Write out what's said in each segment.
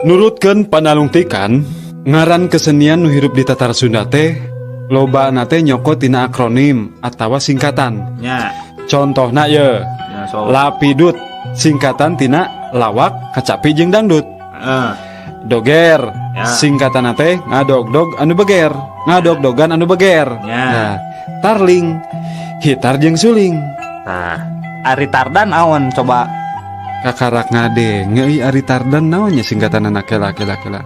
Nurutkeun panalungtikan, ngaran kesenian nu hirup di Tatar Sunda teh lobana teh nyokot tina akronim atawa singkatan. Contohna ye, Ya, so. Lapidut singkatan tina lawak, kacapi jeung dangdut. Doger singkatan teh ngadogdog anu beger, ngadogdogan anu beger. Nah, tarling gitar jeung suling. Nah, ari Tardan naon coba? Kakarak ngadenge euy, ari Tardan naonnya singkatan anak? Kela, kela, kela.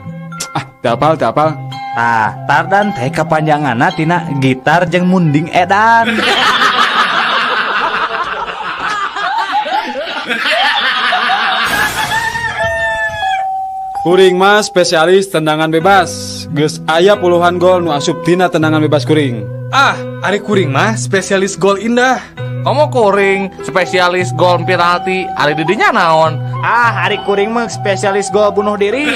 Ah, teu apal, teu apal. Tah, Tardan teh kepanjanganna tina gitar jeung munding edan. Kuring mah spesialis tendangan bebas. Geus aya puluhan gol nu asup tina tendangan bebas kuring. Ah, ari kuring mah spesialis gol indah. Komo kuring spesialis gol penalti, ari didinya naon? Ah, ari kuring mah spesialis gol bunuh diri.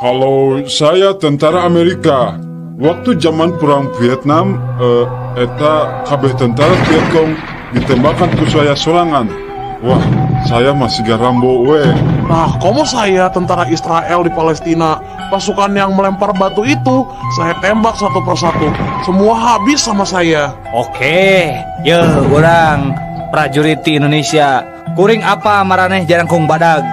Kalau saya tentara Amerika, waktu zaman perang Vietnam, eta kabeh tentara Vietcong ditembakkan ku saya sorangan. Wah, saya masih Rambo we. Nah, komo saya tentara Israel di Palestina. Pasukan yang melempar batu itu, saya tembak satu persatu. Semua habis sama saya. Oke, ye urang prajurit ti Indonesia. Kuring apa maraneh jarangkung badag?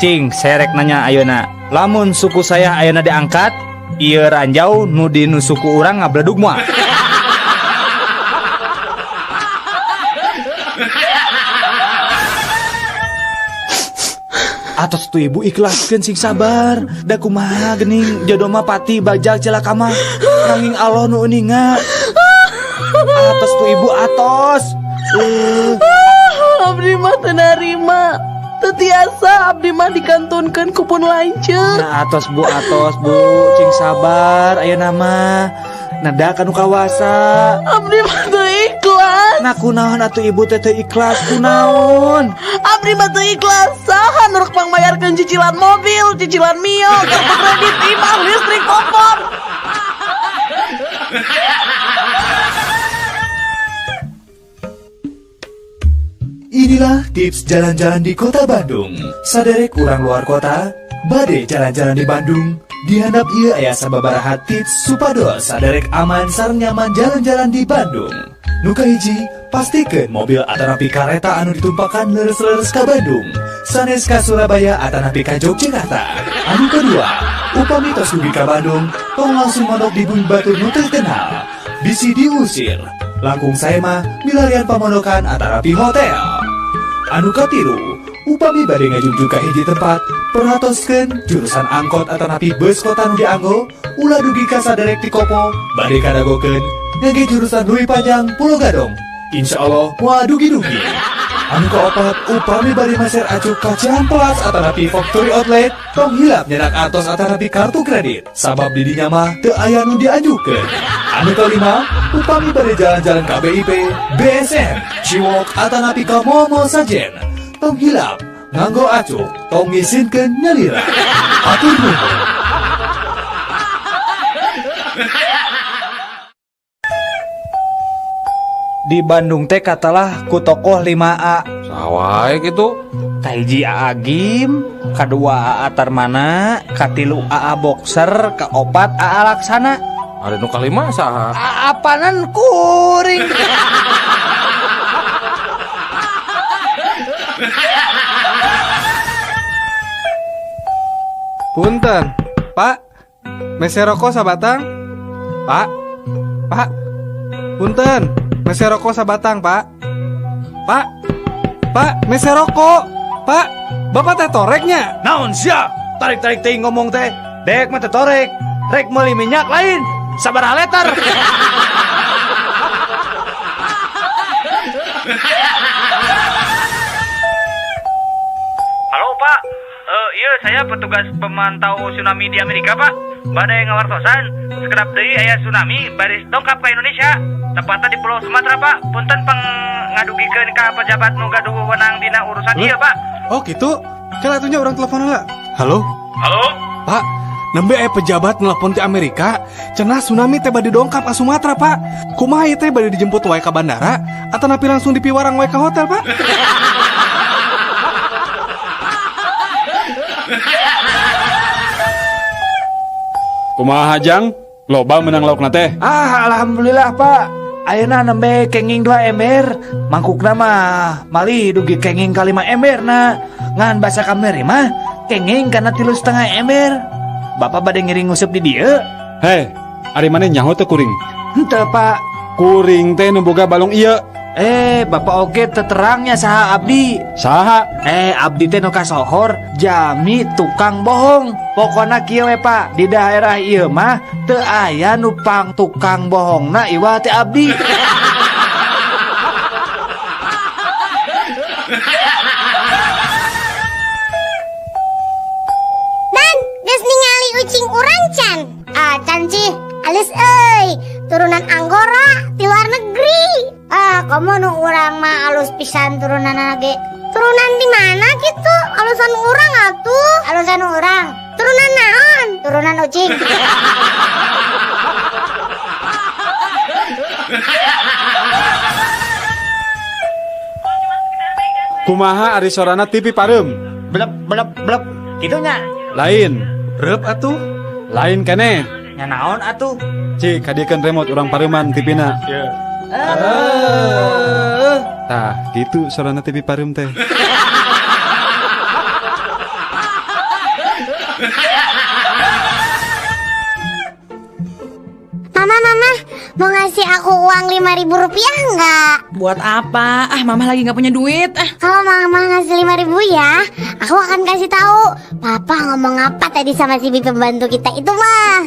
Cing, serek nanya ayeuna. Lamun suku saya ayeuna diangkat, ieu ranjau nu di nu suku urang ngabledug moal? Atos tuh, Ibu, ikhlaskeun, sing sabar. Da kumaha geuning jodoh mah pati bajal celaka mah. Nanging Allah nu uninga. Atos tuh, Ibu, atos. Abdi mah teu narima. Teu tiasa abdi mah dikantunkeun ku pun lanceuk. Nah, atos, Bu, atos, Bu, cing sabar ayeuna mah. Neda ka nu kawasa. Abdi mah teu ikhlas. Nah, kunaon atuh Ibu teh teu ikhlas, kunaon? Abdi mah teu ikhlas. Saha nu rek pangmayarkeun cicilan mobil, cicilan Mio, kartu kredit, imah, listrik, kompor? Inilah tips jalan-jalan di Kota Bandung. Saderek urang luar kota, bade jalan-jalan di Bandung. Di handap ieu aya sababaraha tips supados saderek aman sareng nyaman jalan-jalan di Bandung. Nu kahiji, pastikan mobil atanapi kareta anu ditumpakan leres-leres ka Bandung, sanes ka Surabaya atanapi ka Yogyakarta. Anu kedua, upami tos dugi ka Bandung, tong langsung mondok di bumi batur nu terkenal. Bisi diusir. Langkung sae mah milarian pamondokan atanapi hotel. Anu katilu, upami bade ngajungjung ka hiji tempat, perhatoskeun jurusan angkot atanapi bus kota nu dianggo, ulah dugi ka saderek ti Kopo, bade kadagokeun ngangge jurusan Leuwi Panjang Pulo Gadung. Insya Allah moal dugi-dugi. Anu kaopat, upami bade meser acuk ka Cihampelas atanapi Factory Outlet, tong hilap nyenak artos atanapi kartu kredit, sabab di dinya mah teu aya nu dianjukeun. Anu kalima, upami bade jalan-jalan ka BIP, BSM, Ciwalk atanapi ka mall-mall sajen, tong hilap nganggo acuk, tong ngisinkeun nyalira. Hatur nuhun. Di Bandung teh katalah ku tokoh 5A. Saha wae gitu? Kahiji Aa Gym, kadua Aa Tarmana, katilu Aa Boxer, kaopat Aa Laksana. Ari nu kalima saha? Aa apanan kuring. Punten, Pak. Mese rokok sabatang? Pak. Pak. Punten, mese rokok sabatang, Pak. Pak. Pak, mese rokok. Pak, Bapak teh toreknya. Naon sia? Tarik-tarik teuing ngomong teh. Dek mah teh torek. Rek meuli minyak lain. Sabaraha liter? Halo, Pak, iya saya petugas pemantau tsunami di Amerika, Pak. Bade ngawartosan, sekedap deui aya tsunami baris dongkap ke Indonesia. Tepatnya di Pulau Sumatera, Pak. Punten pang ngadugikeun ka pejabat nu gaduh wewenang dina urusan ieu, Pak. Oh gitu. Kela atuh nya, urang telepon lah. Halo? Halo? Pak, Nembe aya pejabat nelpon ti Amerika, cenah tsunami teh bade dongkap ka Sumatera, Pak. Kumaha ieu teh, bade dijemput wae ka bandara atau napi langsung dipiwarang wae ka hotel, Pak? Kumaha, Jang? Loba menang laukna teh. Ah, alhamdulillah, Pak. Ayeuna nembe kenging 2 ember, mangkukna mah malih dugi kenging ka 5 ember na. Ngan basa kamari mah kenging kana 3,5 ember. Bapak bade ngiring nguseup di dieu? Hei, ari maneh nyaho teu kuring? Henteu, Pak. Kuring teh nu boga balong ieu. Eh, Bapak oge teu terangnya saha abdi. Saha? Eh, abdi teh nu kasohor jami tukang bohong. Pokona kieu we, Pak, di daerah ieu mah teu aya nu pang tukang bohongna iwal ti abdi. Dan geus ningali ucing urang can? Ah, can sih, alus euy, turunan Anggora di luar negeri. Ah, komo nu urang mah alus pisan turunan ge. Turunan di mana gitu? Alusan urang atuh. Alusan urang. Turunan naon? Turunan ucing. Kumaha ari sorana TV pareum? Blep blep blep. Kitu nya. Lain. Reup atuh. Lain keneh. Nya naon atuh? Cik, kadiekeun remote, urang pareuman TV-na. Tah, gitu sorana TV pareum teh. Mama, mama, mau ngasih aku uang Rp5.000 nggak? Buat apa? Ah, mama lagi nggak punya duit. Ah. Kalau mama ngasih 5.000 ya, aku akan kasih tahu. Papa ngomong apa tadi sama si bibi pembantu kita itu mah?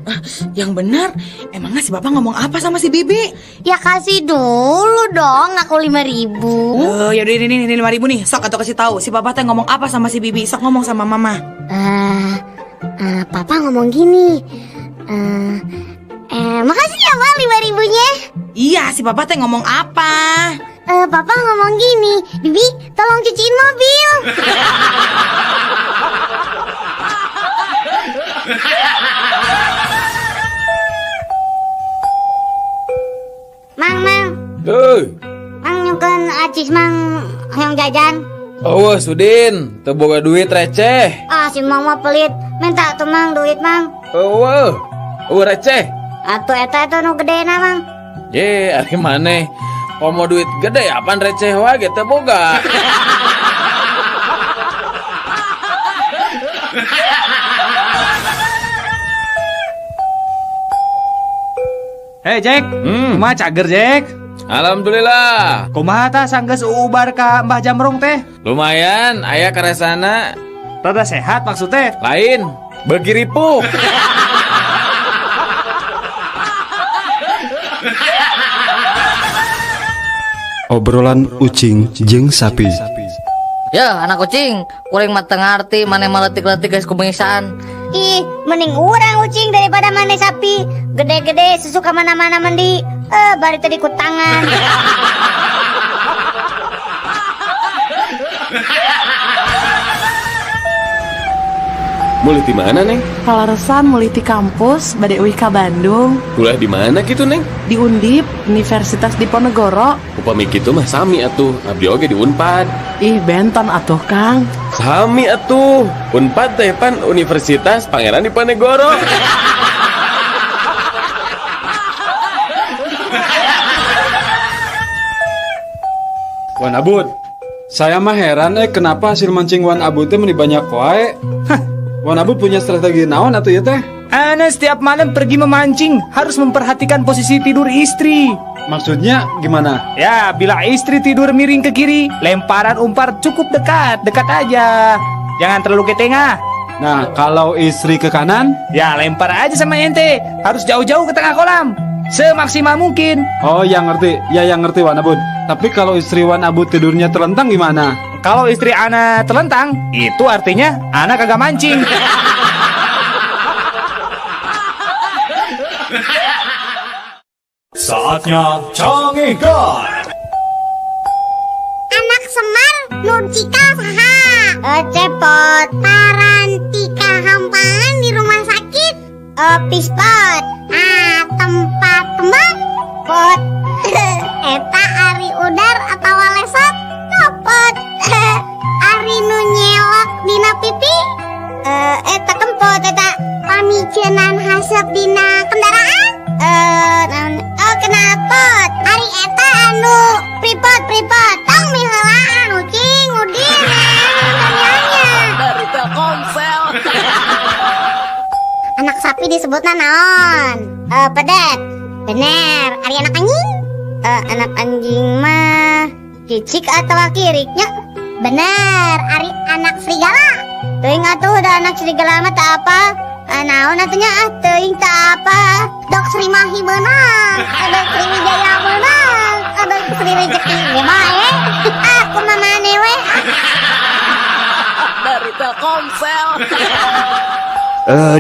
Ah, yang benar, emangnya si bapak ngomong apa sama si bibi? Ya kasih dulu dong aku 5.000. Oh, yaudah ini 5.000 nih. Sok atau kasih tahu si papa teh ngomong apa sama si bibi. Sok ngomong sama mama. Eh, papa ngomong gini. Makasih ya, Ma, 5.000-nya. Iya, si papa teh ngomong apa? Papa ngomong gini, Bibi, tolong cuciin mobil. Mang, mang, Hei, mang nyungkeun acis, mang, hayang jajan. Oh, Sudin, teu boga duit receh. Ah, si mang mah pelit. Minta tuh, mang, duit, mang. Eueuh, eueuh receh. Atuh eta eta nu gedena, mang. Ye, ari maneh? Komo duit gede apaan receh wae ge teu boga. Hei Jack, kumaha cager, Jack? Alhamdulillah. Kumaha tah sanggeus uubar ka Mbah Jamrong teh? Lumayan, aya karesana. Rada sehat maksudnya? Lain, beuki ripuh. Obrolan ucing jeung sapi. Ya, anak kucing, kuring mah teu ngarti maneh mah leutik-leutik geus kubengisaan. Ih, mending urang ucing daripada maneh sapi. Gede-gede susu ka mana-mana mandi. Eh, bari tadi ku tangan. Mulih di mana, Neng? Paleresan, mulih ti kampus, bade uih ka Bandung. Kuliah di mana gitu, Neng? Di Undip, Universitas Diponegoro. Upami kitu mah sami atuh, abdi oge di Unpad. Ih, benten atuh, Kang. Sami atuh, Unpad teh pan Universitas Pangeran Diponegoro. Wan Abud, saya mah heran kenapa hasil mancing Wan Abud teh meni banyak wae. Hah, Wan Abud punya strategi naon atuh ieu teh? Ana setiap malam pergi memancing harus memperhatikan posisi tidur istri. Maksudnya gimana? Ya, bila istri tidur miring ke kiri, lemparan umpan cukup dekat, dekat aja. Jangan terlalu ke tengah. Nah, kalau istri ke kanan? Ya, lempar aja sama ente. Harus jauh-jauh ke tengah kolam. Semaksimal mungkin. Oh, yang ngerti. Ya, yang ngerti Wan Abud. Tapi kalau istri Wan Abud tidurnya telentang gimana? Kalau istri ana telentang, itu artinya ana kagak mancing. Saatnya Cangehgar. Anak Semar nu cikal saha? Cepot. Parantika. Tumpangan di rumah sakit. Pispot. Ah, tempat kembang. Pot. Eta ari udar atau lesot. Copot. Ari nu nyelok dina pipi. Eta kempot eta. Pamiceunan haseup dina kendaraan. Oh knalpot. Ari eta anu pripot. Tong miheulaan ucing udin. Dari Telkomsel. Anak sapi disebutna naon? Pedet. Bener. Ari anak anjing? Anak anjing mah cicik atau kiriknya? Bener. Ari anak serigala. Teuing atuh da anak serigala mah tak apa. Naon atuh nya ah teuing tak apa. Dok Sri Mahi beunang, dok Sri Wijaya beunang, dok Sri Rejeki ge bae. Ah kumaha maneh we. Dari Telkomsel.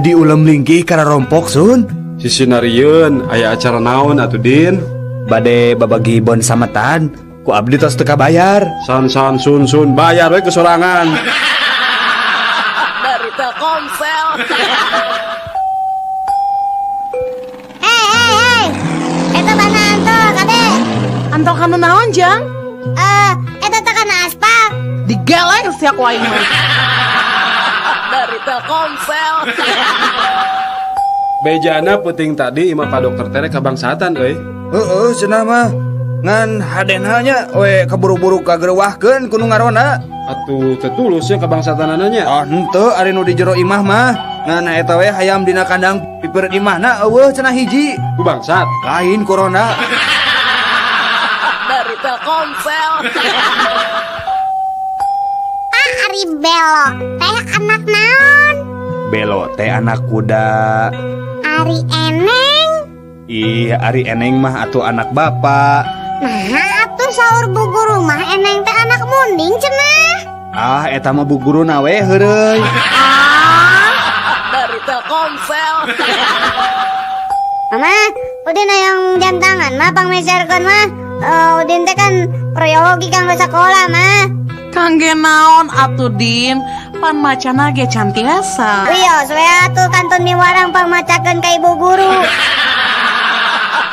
Di ulem lingkih kana rompok sun. Sisinarieun aya acara naon atuh Din? Bade babagi bon sametan, ku abdi tos teu kabayar. San san sun sun bayar we kesorangan. Dari Telkomsel. Hei. Eta bana antol kade. Antol kana naon jang? Eta teh kana aspal. Digeleng sia ku aing mah. Dari Telkomsel. Bejana peuting tadi imah Pak Dokter tere kabangsatan euy. Heeh, cenah mah. Ngan hadena nya we kaburu-buru kagerewahkeun ku nu ngaronda. Atuh teu tulus nya kabangsatanana nya. Ah henteu ari nu di jero imah mah. Ngan eta we hayam dina kandang pipireun imahna eueuh cenah hiji. Ku bangsat. Lain corona. Dari Telkomsel. Ah ari Belo teh anak naon? Belo teh anak kuda. Ari Eneng? Ih, ari Eneng mah atuh anak bapak. Nah, atuh saur bu guru mah Eneng teh anak munding cenah. Ah, eta mah bu guruna we heureuy. Ah, dari Telkomsel. Mama, Udin hayang jam tangan mah pangmeserkeun mah. Udin teh kan proyologi kanggo sakola mah. Kangge naon atuh Din? Pan macana ge can tiasa. Wios we atuh kantun miwarang pangmacakeun ka ibu guru.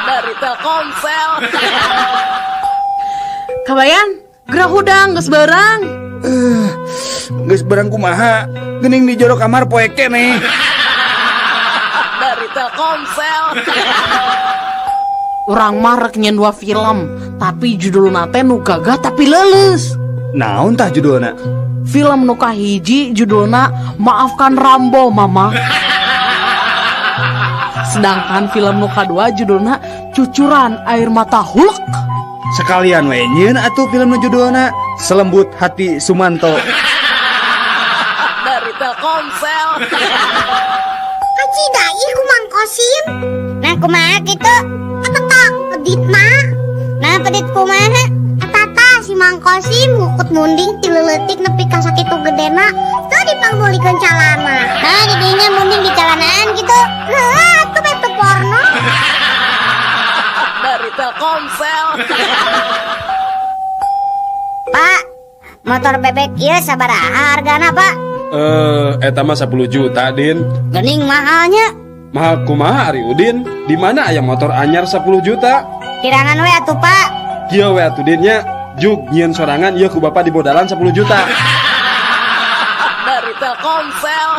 Dari Telkomsel. Kabayan, gerah hudang geus beurang. Geus beurang kumaha? Geuning di jero kamar poek keneh. Dari Telkomsel. Urang mah rek nyen dua film, tapi judulna teh nu gagah tapi leuleus. Naon tah judulna? Film nu kahiji judulna Maafkan Rambo Mama. Sedangkan film nu kadua judulna Cucuran Air Mata Hulk. Sekalian we nyieun atuh film nu judulna Selembut Hati Sumanto. Dari Telkomsel. Kacida ieu ku Mang Kosim. Nah kumaha kitu? Eta tah peditna. Nah pedit kumaha? Eta tah si Mang Kosim ngukut munding ti leuletik nepi ka sakitu gedena teu dipangmulikeun calana. Nah didinya munding di calanaan kitu. Heuh atuh bae teu porno. Dari Telkomsel. Pak, motor bebek ieu sabaraha hargana, Pak? Eta mah 10 juta, Din. Geuning mahalnya. Mahal kumaha ari Udin? Di mana aya motor anyar 10 juta? Kirangan we atuh, Pak. Kieu we atuh Din nya. Jug nyieun sorangan ieu ku bapak dibodalan 10 juta. Dari Telkomsel.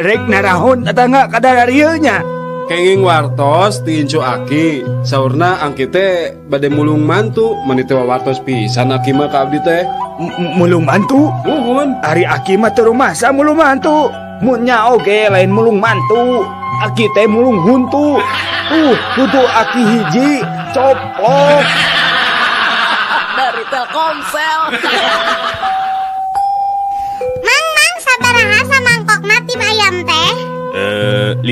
Rek narahon tetangga kadar ieu nya. Kenging wartos ti incu aki. Saurna angki teh bade mulung mantu, meni teh wartos pisan aki mah ka abdi teh. Mulung mantu? Muhun. Ari aki mah teu rumasa mulung mantu. Mun nya oge lain mulung mantu. Aki teh mulung huntu. Huntu aki hiji coplok. Dari Telkomsel. Mang, mang sabaraha samangkokna tim ayam teh? 5.000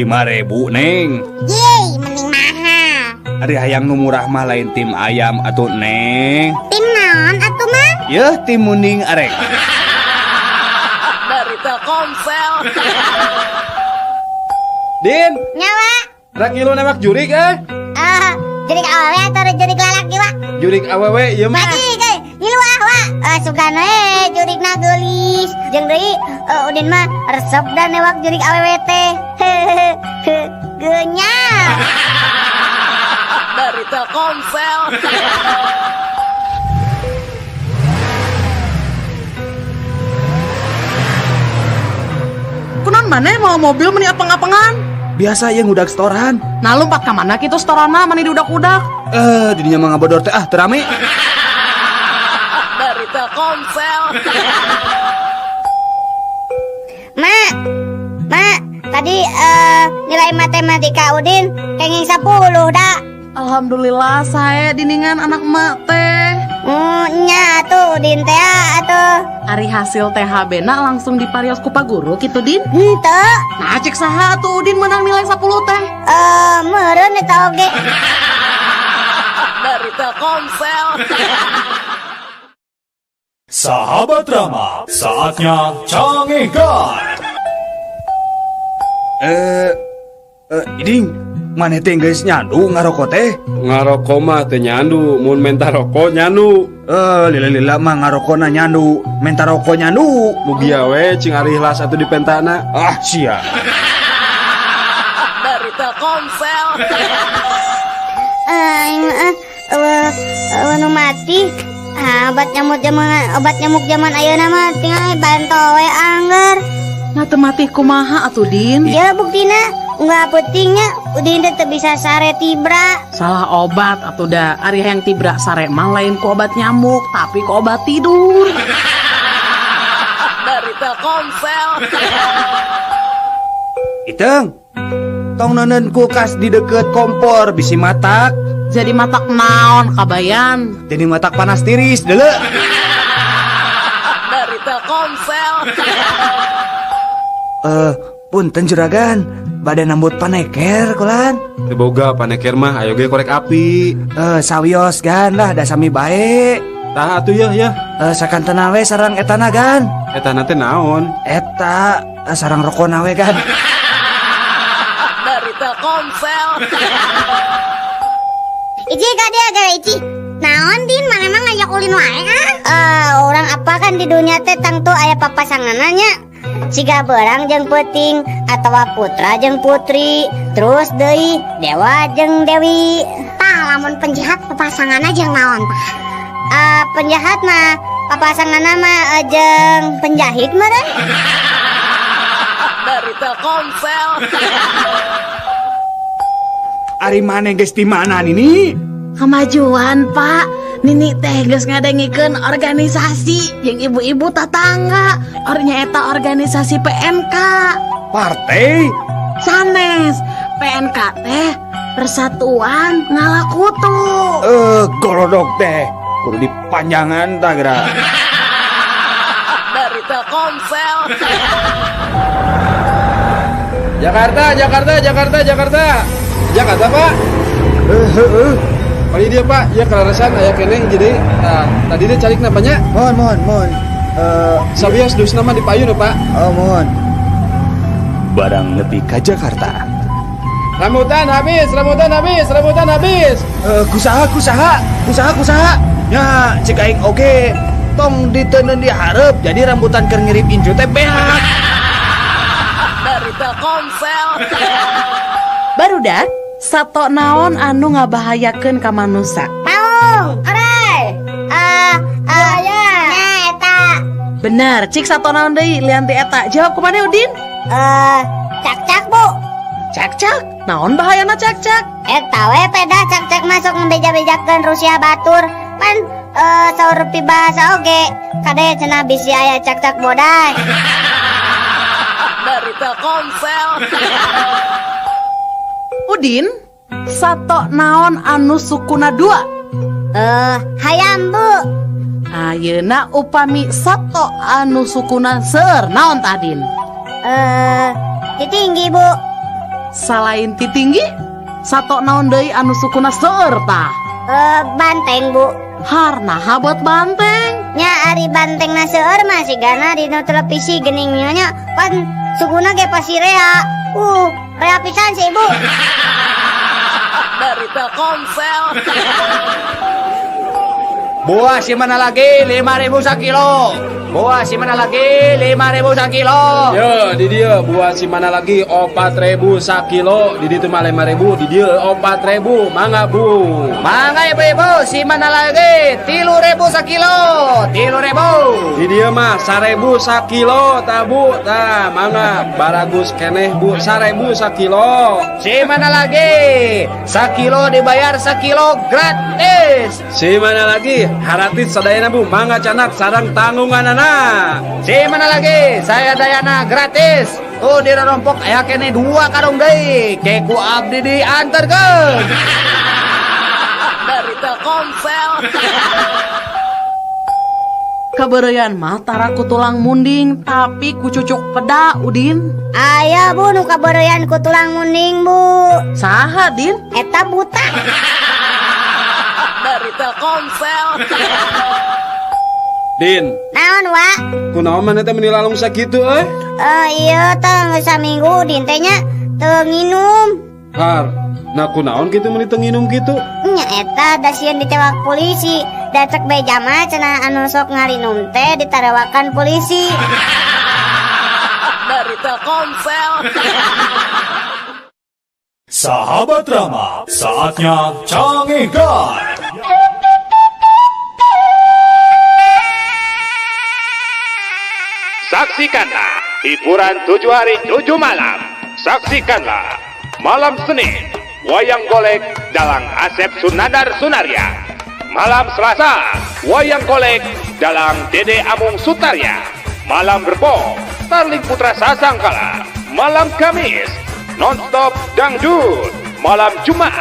Neng. Yeay, mending mahal. Ari hayang nu murah mah lain tim ayam atuh Neng. Tim naon atuh Mang? Yeuh tim munding arek. Dari Telkomsel. Din. Nyawa. Rek ngilu newak jurik eh? Jurik awewe atau jurik lalaki wa? Jurik awewe ieu mah. Bagi, ngilu ah wa. Sugan we jurigna geulis. Jeung deui Udin mah resep da newak jurig awewe teh. Geunya. Dari Telkomsel. Kunaon maneh mawa mobil meni apeng-apengan? Biasa ya ngudag setoran. Nah lompat ka mana kitu setorana meni diudak-udak? Didinya mah ngabodor teh ah teu rame. Dari Telkomsel. Ma, ma, tadi nilai matematika Udin kenging 10 dah. Alhamdulillah saya diningan anak emak teh. Nya atuh Udin teh atuh. Ari hasil THB na langsung diparios ku Pak Guru kitu Din. Henteu. Nah cek saha atuh Udin menang nilai 10 teh. Meureun eta oge. Dari Telkomsel. Sahabat Rama, saatnya canggihkan. Iding, maneh teh geus nyandu ngaroko teh? Ngaroko mah teu nyandu, mun menta roko nyandu. Lila-lila mah ngarokona nyandu, menta roko nyandu. Mugia we cing ari ikhlas atuh dipentana. Ah, sia. Dari Telkomsel. Nu mati. Ah, obat nyamuk zaman ayeuna mah tinggal banto we angger. Nah teu mati kumaha atuh Din? Ya buktina nggak pentingnya Udin teh teu bisa sare tibra. Salah obat atuh da. Ari hayang tibra sare mah lain ku obat nyamuk tapi ku obat tidur. Dari Telkomsel. Iteng, tong neuneun kulkas di deket kompor bisi matak. Jadi matak naon kabayan? Jadi matak panas tiris deuleu. Dari Telkomsel. Punten juragan, bade nambut paneker kulan. Teu boga paneker mah ayo ge korek api. Sawios gan lah da sami bae. Tah atuh yeuh yeuh. Sakantena we sareng etana gan. Etana teh naon? Eta sareng rokona we gan. Dari Telkomsel. Ici ka dia gara Ici. Naon Din, maneh mah ngajak ulin wae ah? Orang apa kan di dunia teh tangtu aya papasanganna. Siga berang jeung peuting atawa putra jeung putri, terus deui dewa jeung dewi. Tah lamun penjahat papasanganna jeung naon tah? Penjahat mah papasanganna mah jeung penjahit meureun. Dari Telkomsel. Ari maneh geus di mana Nini? Kemajuan Pak. Nini teh geus ngadengikeun organisasi jeung ibu-ibu tetangga. Ornya eta organisasi PNK. Partai? Sanes. PNK teh Persatuan Ngalakutu. Golodog teh kudu dipanjangan tah geura. Dari Telkomsel. Jakarta, Jakarta, Jakarta, Jakarta. Jakarta, Pak. Oh iya dia Pak, ya kelarasan aya keneh jadi. Nah, tadi dia cari kenapanya? Mohon, mohon. Sabios dus nama di payun Pak. Oh, mohon. Barang nepi ka Jakarta. Rambutan habis, rambutan habis, rambutan habis. Kusaha. Ya, cek aing oge. Tong diteundeun di hareup, jadi rambutan keur ngirip incu teh beak. Dari Telkomsel. Barudak, sato naon anu ngabahayakeun ka manusa? Paung, orai. Buaya. Nah, eta. Bener, cik sato naon deui lian ti eta. Jawab kumaha Udin? Cak-cak, Bu. Cak-cak? Naon bahayana cak-cak? Eta we peda cak-cak masuk ngebeja-bejakeun Rusia batur. Pan saur pibahasa oge. Kade cenah bisi aya cak-cak boday. Dari Telkomsel. Udin, sato naon anu sukuna dua? Hayam, Bu. Ayeuna upami sato anu sukuna seueur naon tah, Din? Titinggi, Bu. Salain titinggi, sato naon deui anu sukuna seueur tah? Banteng, Bu. Harnaha buat banteng? Nya ari bantengna seueur mah sigana dina televisi geuning nya pan sukuna ge pasti rea. Rea pisan sih, Bu. Dari Telkomsel. Buah si mana lagi 5.000 sakilo. Buah si mana lagi 5.000 sakilo. Yo, di dia buah si mana lagi 4.000 sakilo. Di ditu mah 5.000, di dia 4.000. Mangga Bu. Mangga ibu-ibu, si mana lagi 3.000 sakilo. 3.000. Di dia mah 1.000 sakilo tah Bu. Tah mangga baragus keneh Bu 1.000 sakilo. Si mana lagi sakilo dibayar sakilo gratis. Si mana lagi haratis sadayana Bu, mangga canak sarang tanggunganana. Si mana lagi saya dayana gratis. Tuh di rompok aya kene 2 karung deui. Ke ku abdi diantarkeun. Dari Telkomsel. Kabeureuyan mah tara ku tulang munding tapi ku cucuk peda Udin. Aya Bu nu kabeureuyan ku tulang munding Bu. Saha Din? Eta buta. Dari Telkomsel. Din. Naon wa? Kunaon maneh teh meuni lalung sakitu euy? Ieu teh geus saminggu Din teh nya teu nginum. Har, nah kunaon kitu meuni teu nginum kitu? Nya eta da sieun ditewak polisi. Da cek beja mah cenah anu sok ngarinum teh ditarewakan polisi. Dari Telkomsel. Sahabat Rama, saatnya Cangehgar. Saksikanlah hiburan 7 hari 7 malam. Saksikanlah malam Senin wayang golek dalang Asep Sunandar Sunarya. Malam Selasa wayang golek dalang Dede Amung Sutarya. Malam Rebo Starling Putra Sasangkala. Malam Kamis nonstop dangdut. Malam Jumat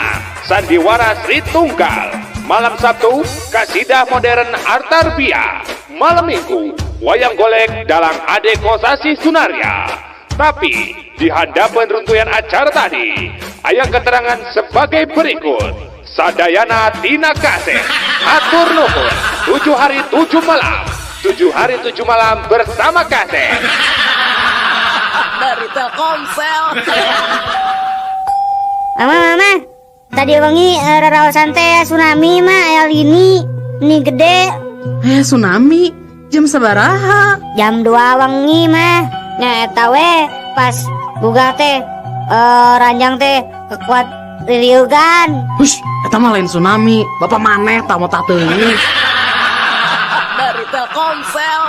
Sandiwara Sri Tunggal. Malam Sabtu Kasidah Modern Artarbia. Malam Minggu wayang golek dalang Ade Kosasi Sunarya. Tapi di hadapan runtuyan acara tadi, aya keterangan sebagai berikut. Sadayana Tina Kaseh, atur nuhun, 7 hari 7 malam, 7 hari 7 malam bersama Kaseh. Dari Telkomsel. Mama, mama, tadi wengi raraosan teh tsunami mah aya lini, ini gede. Tsunami? Jam sabaraha? Jam 2 wengi mah. Nya eta we pas buka teh ranjang teh kekuat ririugan. Hush, eta mah lain tsunami. Bapak maneh tah mau tah teuing. Dari Telkomsel.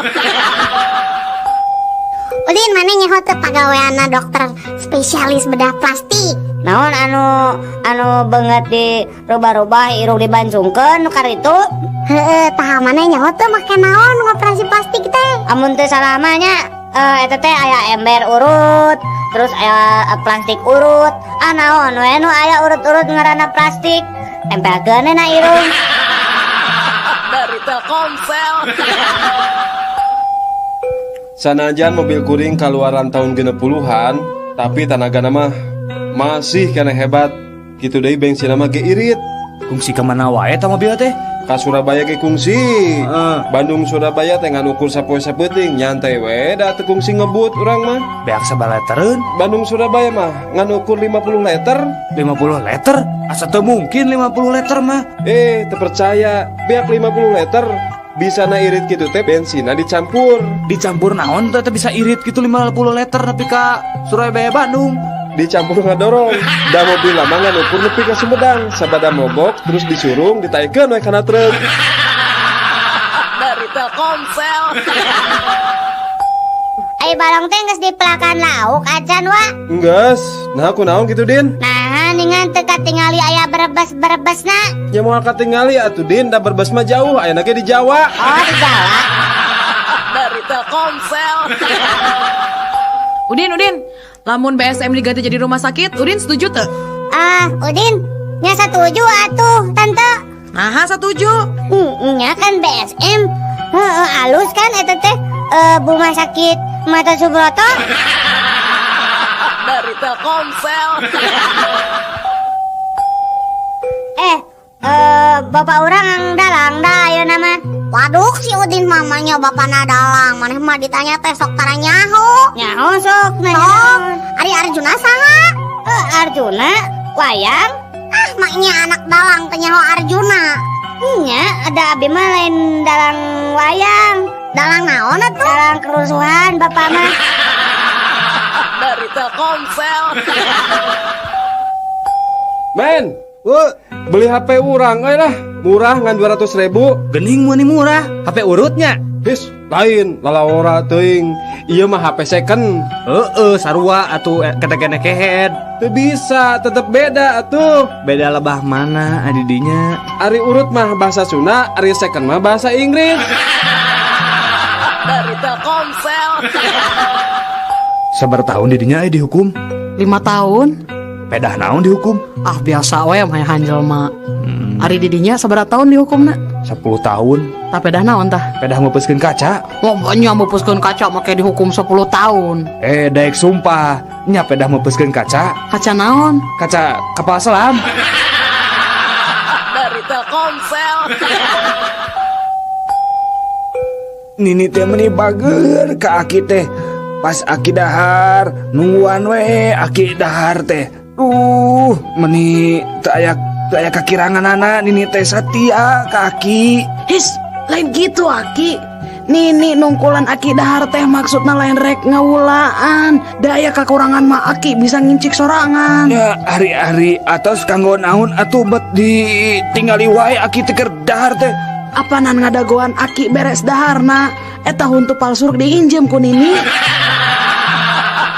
Udin maneh nyaho teu pagaweanna dokter spesialis bedah plastik. Naon anu beungeut di rubah-rubah irung dibancungkeun nu karitu? Heeh, tah maneh nyaho teu make naon ngoperasi plastik teh? Amun teu salah mah nya eta teh aya ember urut, terus aya plastik urut. Ah naon we nu aya urut-urut ngaranna plastik, tempelkeun na irung. Dari Telkomsel. Sanajan mobil kuring kaluaran tahun 60-an, tapi tanagana mah masih kena hebat. Gitu deui bensin mah ge irit. Kungsi ka mana wae ta mobil teh? Ka Surabaya ge kungsi. Bandung Surabaya teh ngan ukur sapoe sapeuting, nyantai we da teu kungsi ngebut urang mah. Beak sabaraha litereun? Bandung Surabaya mah ngan ukur 50 liter. 50 liter? Asa teu mungkin 50 liter mah. Teu percaya, beak 50 liter. Bisa na irit gitu teh bensinna dicampur. Dicampur naon teh bisa irit gitu 50 liter tapi ka Surabaya Bandung. Dicampur ngadorong. Da mobil lama ngan ukur nepi ka Sumedang, sabada mogok terus disurung ditaekeun we kana truk. Dari Telkomsel. Ai balong teh geus dipelakan lauk acan wa? Enggeus. Nah kunaon kitu Din? Nah ningan teu katingali aya berebes-berebesna. Ya moal katingali atuh Din, da berebes mah jauh, ayeuna ge di Jawa. Oh, di Jawa. Dari Telkomsel. Udin, Udin, lamun BSM diganti jadi rumah sakit, Udin setuju teu? Ah, Udin, nya setuju atuh, Tante. Nah, setuju. Nya kan BSM. Heeh, alus kan eta teh rumah sakit Mata Subroto. Dari Telkomsel. Bapak orang dalang dah ayeuna mah. Waduh si Udin mamanya bapana dalang. Maneh mah ditanya teh sok tara nyaho. Nyaho sok nanya. Sok. Ari Arjuna saha? Arjuna wayang. Ah maknya anak dalang teh nyaho Arjuna. Nya, ada abi mah lain dalang wayang. Dalang naon atuh? Dalang kerusuhan bapak mah. Dari Telkomsel. Men, beli HP urang euy lah. Murah ngan 200.000. Gening meuni murah, HP urutnya. His, lain lalawora teuing. Ieu mah HP second. Heeh, sarua atuh kete-kene kehed. Teu bisa, tetep beda atuh. Beda lebah mana adidinya? Ari urut mah bahasa Sunda, ari second mah bahasa Inggris. Dari Telkomsel. Sabar tahun didinya dihukum? 5 tahun. Pedah naon dihukum? Ah biasa we mah hanjel mah. Ari didinya sabaraha tahun dihukumna? 10 tahun. Tah pedah naon tah? Pedah meupeuskeun kaca. Nya meupeuskeun kaca make dihukum 10 tahun. Daek sumpah, nya pedah meupeuskeun kaca. Kaca naon? Kaca kapal selam. Dari Telkomsel. Nini teh meni bager ka aki teh. Pas aki dahar, nungguan we aki dahar teh. Meni teu aya kakiranganana nini teh satia ka aki. His, lain gitu aki. Nini nungkulan aki dahar teh maksudna lain rek ngawulaan. Da aya kakurangan mah aki bisa ngincik sorangan. Ya ari-ari atos kanggo naon atuh bet ditinggali wae aki teh keur dahar teh. Apanan ngadagoan aki beres daharna? Eta huntu palsuruk diinjem ku Nini.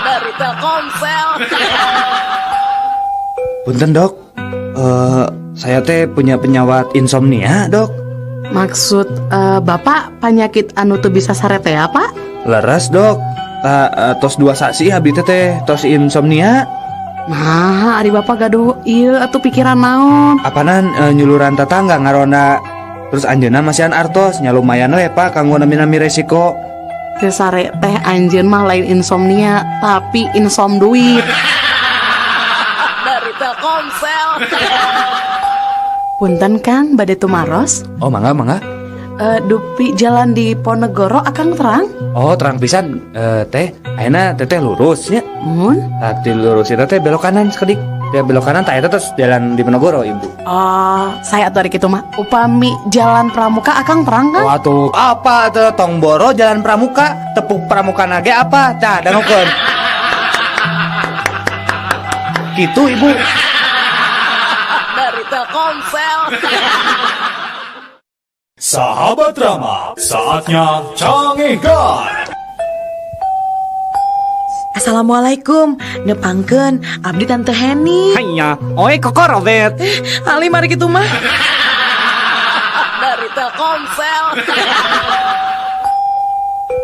Dari Telkomsel. Punten dok, saya teh punya penyawat insomnia dok. Maksud bapak penyakit anu teu bisa sare teh apa? Leres dok, tos 2 sasi abdi teh tos insomnia. Nah, ari bapak gaduh ieu atuh pikiran naon? Apanan nyuluran tetangga ngaronda. Terus anjeunna masihan artos nya lumayan we pak kanggo nami-nami resiko. Teu sare teh anjeun mah lain insomnia tapi insom duit. Dari Telkomsel. Punten Kang, bade tumaros? Oh mangga mangga. Dupi jalan di Ponegoro akang terang? Oh terang pisan teh, ayeuna teteh lurus nya. Mun? Tadi lurus eta teh belok kanan sakedik. Teh belok kanan tah eta terus jalan di Ponegoro ibu. Oh, saya atuh ari kitu mah. Upami jalan Pramuka akang terang kan? Wah tuh apa tuh tong boro jalan Pramuka, tepuk Pramuka nage apa? Tah dangukeun. Gitu ibu. Dari Telkomsel. Sahabat Rama, saatnya Cangehgar. Assalamualaikum, nepangkeun abdi Tante Heni. Hanya, oi koko Robert. Ali mari kitu mah. Dari Telkomsel.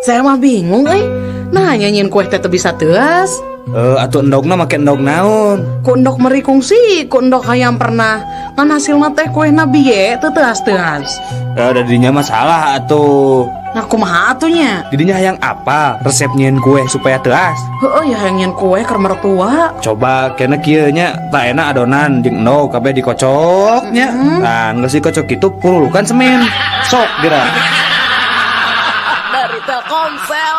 Saya mah bingung euy. Nah, nyanyiin kue teh teu bisa teuas. Atuh endogna make endog naon? Ku endog meri kungsi, ku endog hayam pernah. Ngan hasilna teh kuehna bieu teu teuas-teuas. Dadinya masalah atuh. Nah kumaha atuh nya? Didinya hayang apa resep nyieun kue supaya teuas? Heueuh ya hayang nyieun kue keur mertua. Coba kena kieu nya, tah enak adonan jeung endog kabeh dikocok nya. Nah, geus dikocok kitu purulukan semen. Sok geura. Dari Telkomsel.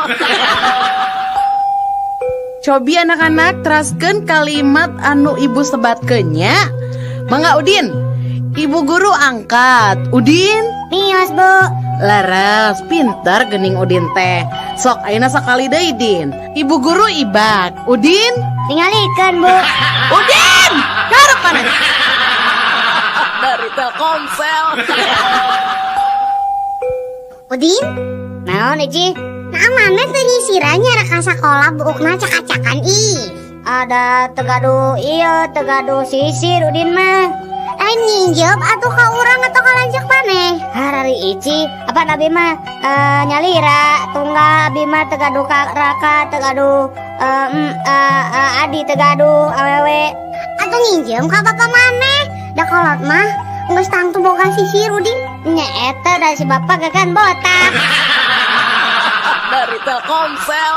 Cobi anak-anak teraskeun kalimat anu ibu sebatkeun nya. Mangga Udin. Ibu guru angkat. Udin? Mios, Bu. Leres, pintar gening Udin teh. Sok ayeuna sakali deui Din. Ibu guru ibak. Udin? Tingalikeun, Bu. Udin! Garuk mana? Dari Telkomsel. Udin? Naon, Ici? Nah, mame teu nyisirannya rek ka sakola buukna cak-cakan ih. Ada tegadu iya, tegadu sisir Udin mah. Lain nginjep atuh ka urang atau ka lanceuk maneh. Harari Ici, apa abi mah nyalira tunggal abi mah tegadu ka raka, tegadu adi tegadu awewe. Atuh nginjem ka bapak maneh. Da kolot mah geus tangtu boga sisir Udin. Nya eta da si bapak gagan botak. Dari Telkomsel.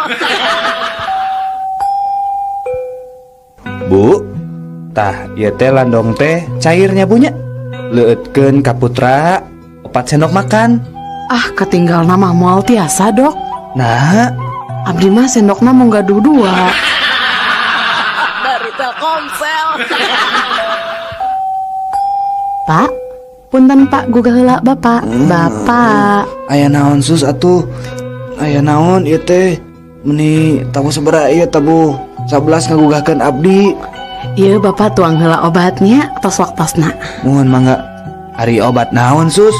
Bu, tah ieu teh landong teh cairnya punya. Leueutkeun ka putra 4 sendok makan. Ah, ketinggal nama moal tiasa, Dok. Nah, abdi mah sendokna mung gaduh 2. Dari Telkomsel. Pak, Punten Pak, gugah heula Bapak. Bapak. Aya naon, Sus, atuh? Aya naon ieu teh? Meni tabuh sabaraha ieu, tabuh 11 ngagugahkeun abdi. Ieu Bapak tuang heula obatnya tos waktosna. Mohon mangga. Ari obat naon, Sus?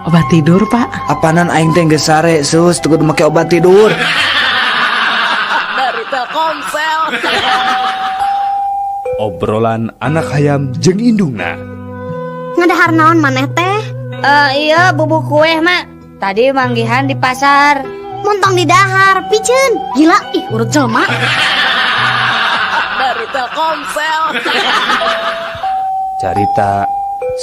Obat tidur, Pak. Apanan aing teh geus sare, Sus, teu kudu make obat tidur. Dari Telkomsel. Obrolan anak hayam jeung indungna. Ngadahar naon maneh teh? Eh, iya, bubuk kue, Mak. Tadi manggihan di pasar. Montong di dahar, piceun. Gila, ih urut jelema. Dari Telkomsel. Carita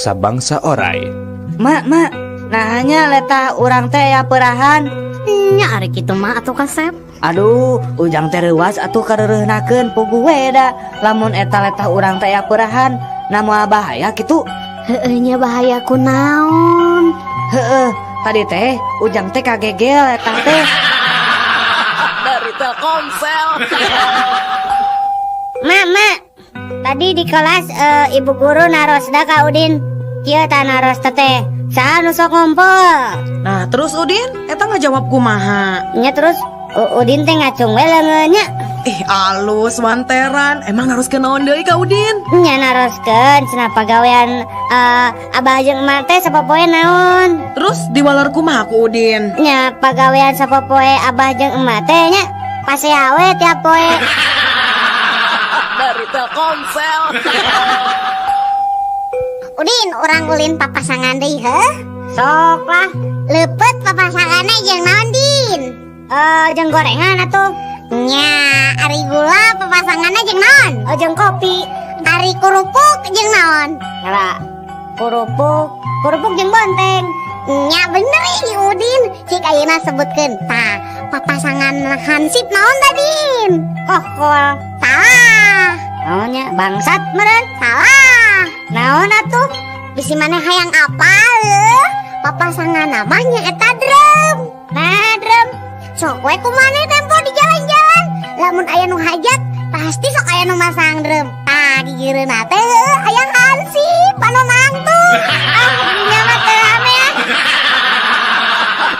Sabangsa Orai. Mak, Mak. Nah, hanya letah urang teh ya perahan. Nya ari kitu mah atuh kasep. Aduh, Ujang teh reuwas atuh kareureunahkeun puguh we da. Lamun eta letah urang teh ya perahan, na moal bahaya kitu. Heueuh nya, bahaya kunaon? Heeh, tadi teh Ujang teh kagegel letah teh. Dari Telkomsel. Mak, Mak. Tadi di kelas ibu guru narosna ka Udin. Kieu tah naros teh. Saha nu sok ngompol? Nah, terus Udin, eta ngajawab kumaha? Nya terus Udin teh ngacung we leungeun nya. Ih, alus wanteran. Emang naroskeun naon deui ka Udin? Nya naroskeun cenah pagawean abah jeung emak teh sapopoe naon. Terus diwaler kumaha ku Udin? Nya pagawean sapopoe abah jeung emak teh nya pasea we tiap poe. Dari Telkomsel. Udin, urang ulin papasangan deui heuh? Sok lah. Leupeut papasanganna jeung naon, Din? Eh, jeung gorengan atuh. Nya, ari gula papasanganna jeung naon? Oh, jeung kopi. Ari kerupuk jeung naon? Nyala. Kerupuk, kerupuk jeung bonteng. Nya bener ih Udin. Cik ayeuna sebutkeun. Tah, papasangan hansip naon tadi? Kokol. Salah. Naonnya? Bangsat meureun? Salah. Naon atuh? Bisi maneh hayang apa leuh? Papasangan namanya eta drum. Nah, drum. Sok we ku maneh tempo di jalan-jalan. Lamun aya nu hajat, pasti sok aya nu masang drum. Tah, gigireunna teh heueuh aya hansip anu nangtung. Ah, dunya mah teu rame ah.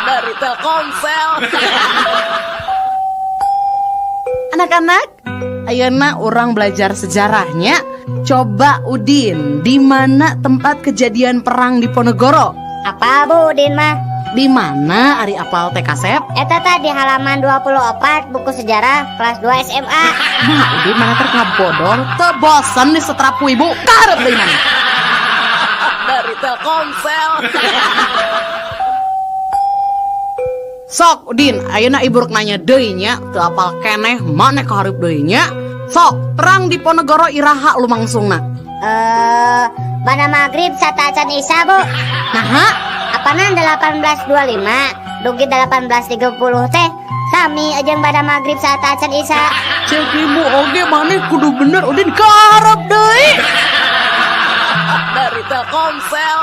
Dari Telkomsel. Anak-anak, ayeuna urang belajar sejarahnya. Coba Udin, di mana tempat kejadian perang Diponegoro? Apa Bu Udin mah? Di mana ari apal teh kasep? Eta tadi halaman 24 buku sejarah kelas 2 SMA. Nah, Udin mana ter ngabodor, teu bosen disetrap ku ibu, karep deui mana? Dari Telkomsel. Sok Udin, ayeuna ibu rek nanya deui nya, teu apal keneh maneh kahareup deui nya. Sok, perang Diponegoro iraha lumangsungna? Eh, bada maghrib sateuacan Isya, Bu. Naha? Apanan 1825 dugi 1830 teh sami jeung bada maghrib sateuacan Isya. Cek ibu oge maneh kudu bener Udin kaharep deui. Dari Telkomsel.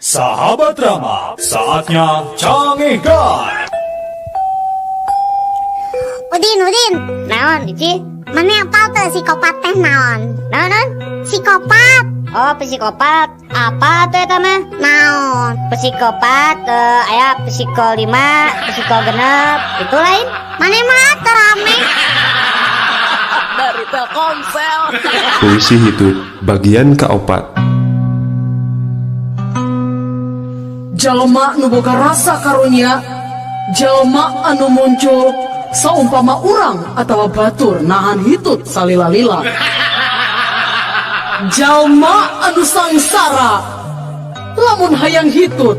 Sahabat Rama, saatnya Cangehgar. Udin, Udin. Naon, Ici? Maneh apal teu psikopat teh naon? Naon, naon? Psikopat. Oh, psikopat. Apa tuh eta mah? Naon? Psikopat, aya psiko 5, psiko 6, itu lain. Maneh mah teu rame. Dari Telkomsel. Puisi Hitut bagian keopat. Jalma nu boga rasa karunya, jalma anu muncul saumpama urang atau batur nahan hitut salila-lila. Jalma anu sangsara, lamun hayang hitut,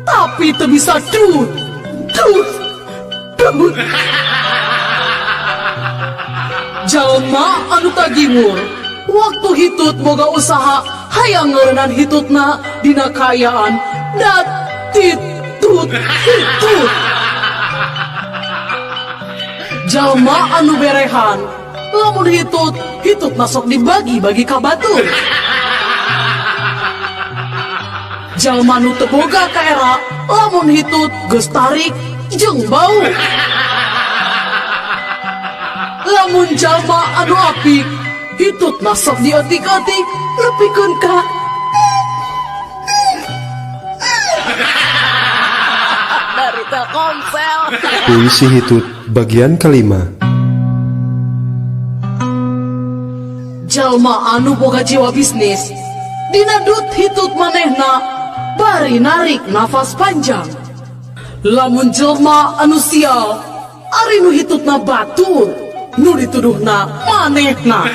tapi teu bisa dut, dut, dut. Jalma anu tagiwur, waktu hitut boga usaha hayang ngeureunnan hitutna dina kaayaan dat titut hitut. Jalma anu berehan, lamun hitut, hitut masuk dibagi-bagi ka batur. Jalma nu teu boga kaera, lamun hitut geus tarik jeung bau. Lamun jalma anu apik, hitut masuk diotik-otik nepikeun ka Telkomsel. Puisi Hitut bagian kelima. Jalma anu boga jiwa bisnis dina dut hitut manehna bari narik nafas panjang. Lamun jelma anu sial ari nu hitutna batur nu dituduhna manehna.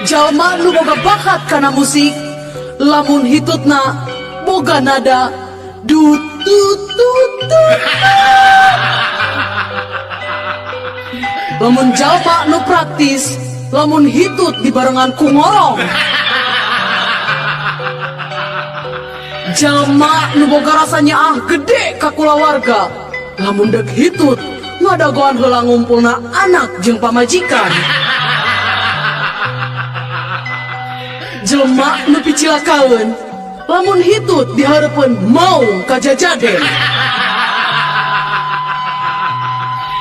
Jalma nu boga bakat kana musik lamun hitutna boga nada dut tut tut tut. Lamun jalma nu praktis lamun hitut dibarengan ku ngorong. Jalma nu boga rasa nyaah gede ka kulawarga lamun deuk hitut ngadagoan heula ngumpulna anak jeung pamajikan. Jelema nu picilakaeun lamun hitut dihareupeun maung kajajaden.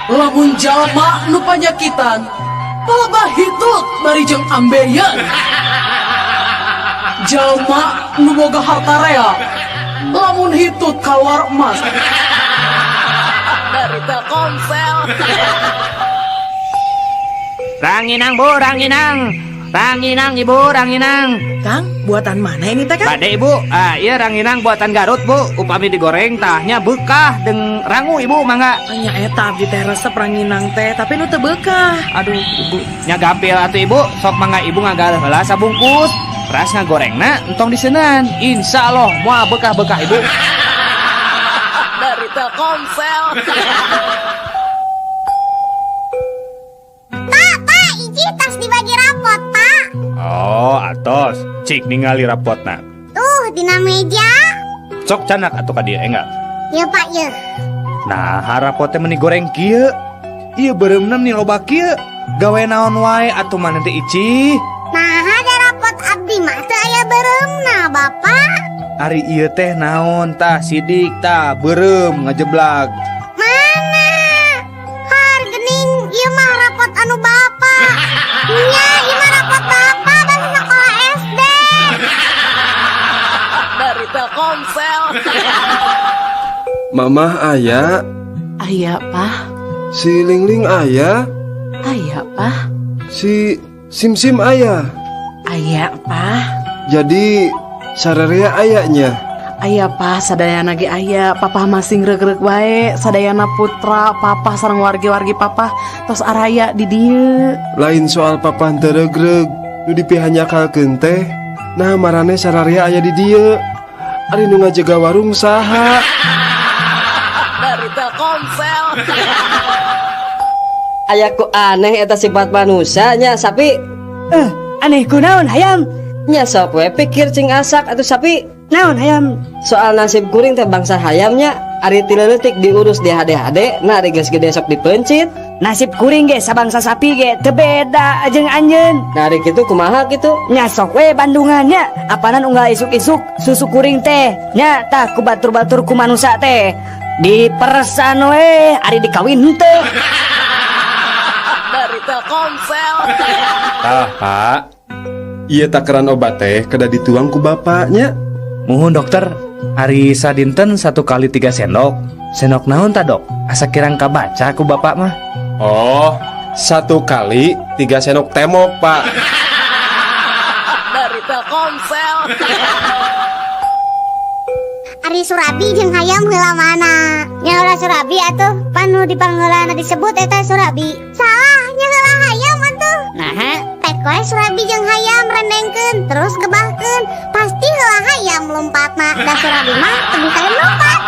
Lamun jalma nu panyakitan palebah hitut bari jeung ambeien. Jalma nu boga harta rea lamun hitut kaluar emas. Dari Telkomsel. Ranginang bu, ranginang. Ranginang ibu, ranginang. Kang, buatan mana ini teh Kang? Bade ibu, iya ranginang buatan Garut bu. Upami digoreng tahnya bekah deng rangu ibu mangga. Nya eta abdi teh resep ranginang teh, tapi nu teu bekah. Aduh ibu, nya gampil atuh ibu, sok mangga ibu ngagaleuh heula sabungkus. Ras ngagorengna entong diseunan. Insya Allah moal bekah-bekah ibu. Dari Telkomsel. Pak, pak, iji tas dibagi rapot, pak. Oh, atos. Cik ningali rapotna. Tuh, dina meja. Sok canak atuh ka dieu enggak? Ya, Pak, ya. Nah, rapotnya meni goreng kieu. Ieu beureumna meni loba kieu. Gawe naon wae atuh maneh teh Ici? Nah, ada rapot abdi mah teu aya beureumna, Bapak. Ari ieu teh naon tah sidik tah beureum ngajeblag. Mana? Har geuning ieu mah rapot anu Bapak. Nya, ieu mah rapot Bapak basa sekolah SD. Dari Telkomsel. Mamah aya? Aya, Pak. Si Lingling aya? Aya, Pak. Si Simsim aya? Aya, Pak. Jadi sararea ayanya? Aya, Pak, sadayana ge aya. Papa masing regreg wae, sadayana putra, papa sareng wargi-wargi papa tos araya di dieu. Lain soal papa teu regreg, nu dipihanyakalkeun teh. Nah, marane sararea aya di dieu. Ari nu ngajaga warung saha? Dari Telkomsel. Aya ku aneh eta sifat manusianya sapi. Aneh kunaon hayam? Nya sok we pikir cing asak atuh sapi. Naon hayam? Soal nasib kuring teh bangsa hayamnya, ari ti leutik diurus di hade-hade, nah ari geus gede sok dipencit. Nasib kuring ge sabangsa sapi ge teu beda jeung anjeun. Nah ari kitu kumaha kitu? Nya sok we bandungannya, apanan unggal isuk-isuk susu kuring teh nya tah ku batur-batur ku manusa teh. Diperesan we ari dikawin henteu. Dari Telkomsel. Tah, Pak. Ieu takaran obat teh kada dituang ku bapaknya. Muhun dokter, ari sadinten 1 kali 3 sendok. Sendok naon ta dok? Asa kirang kabaca ku bapak mah. Oh, 1 kali 3 sendok temok, Pak. Dari Telkomsel. Ari Surabi jeung hayam heula mana? Nya heula Surabi atuh, pan nu dipangheulana disebut eta Surabi. Salah, nya heula hayam atuh. Naha, pek we Surabi jeung hayam rendengkeun terus gebahkeun. Pasti heula hayam lompatna, da Surabi mah teu bisa lompat.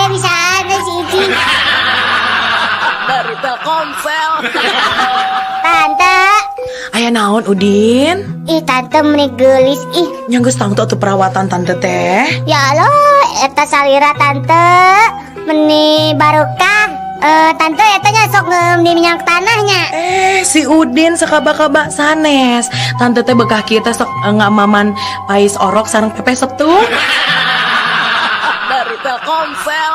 Bisa ada si Ici. Dari Telkomsel. Tante. Aya naon Udin? Ih tante meni geulis ih. Nya geus tangtu atuh perawatan tante teh. Ya Allah, eta salira tante meni barokah. Tante eta nya sok di minyak tanahnya. Si Udin sakaba-kaba sanes. Tante teh bekah kieu teh sok ngamaman pais orok sareng pepes setu. Dari Telkomsel.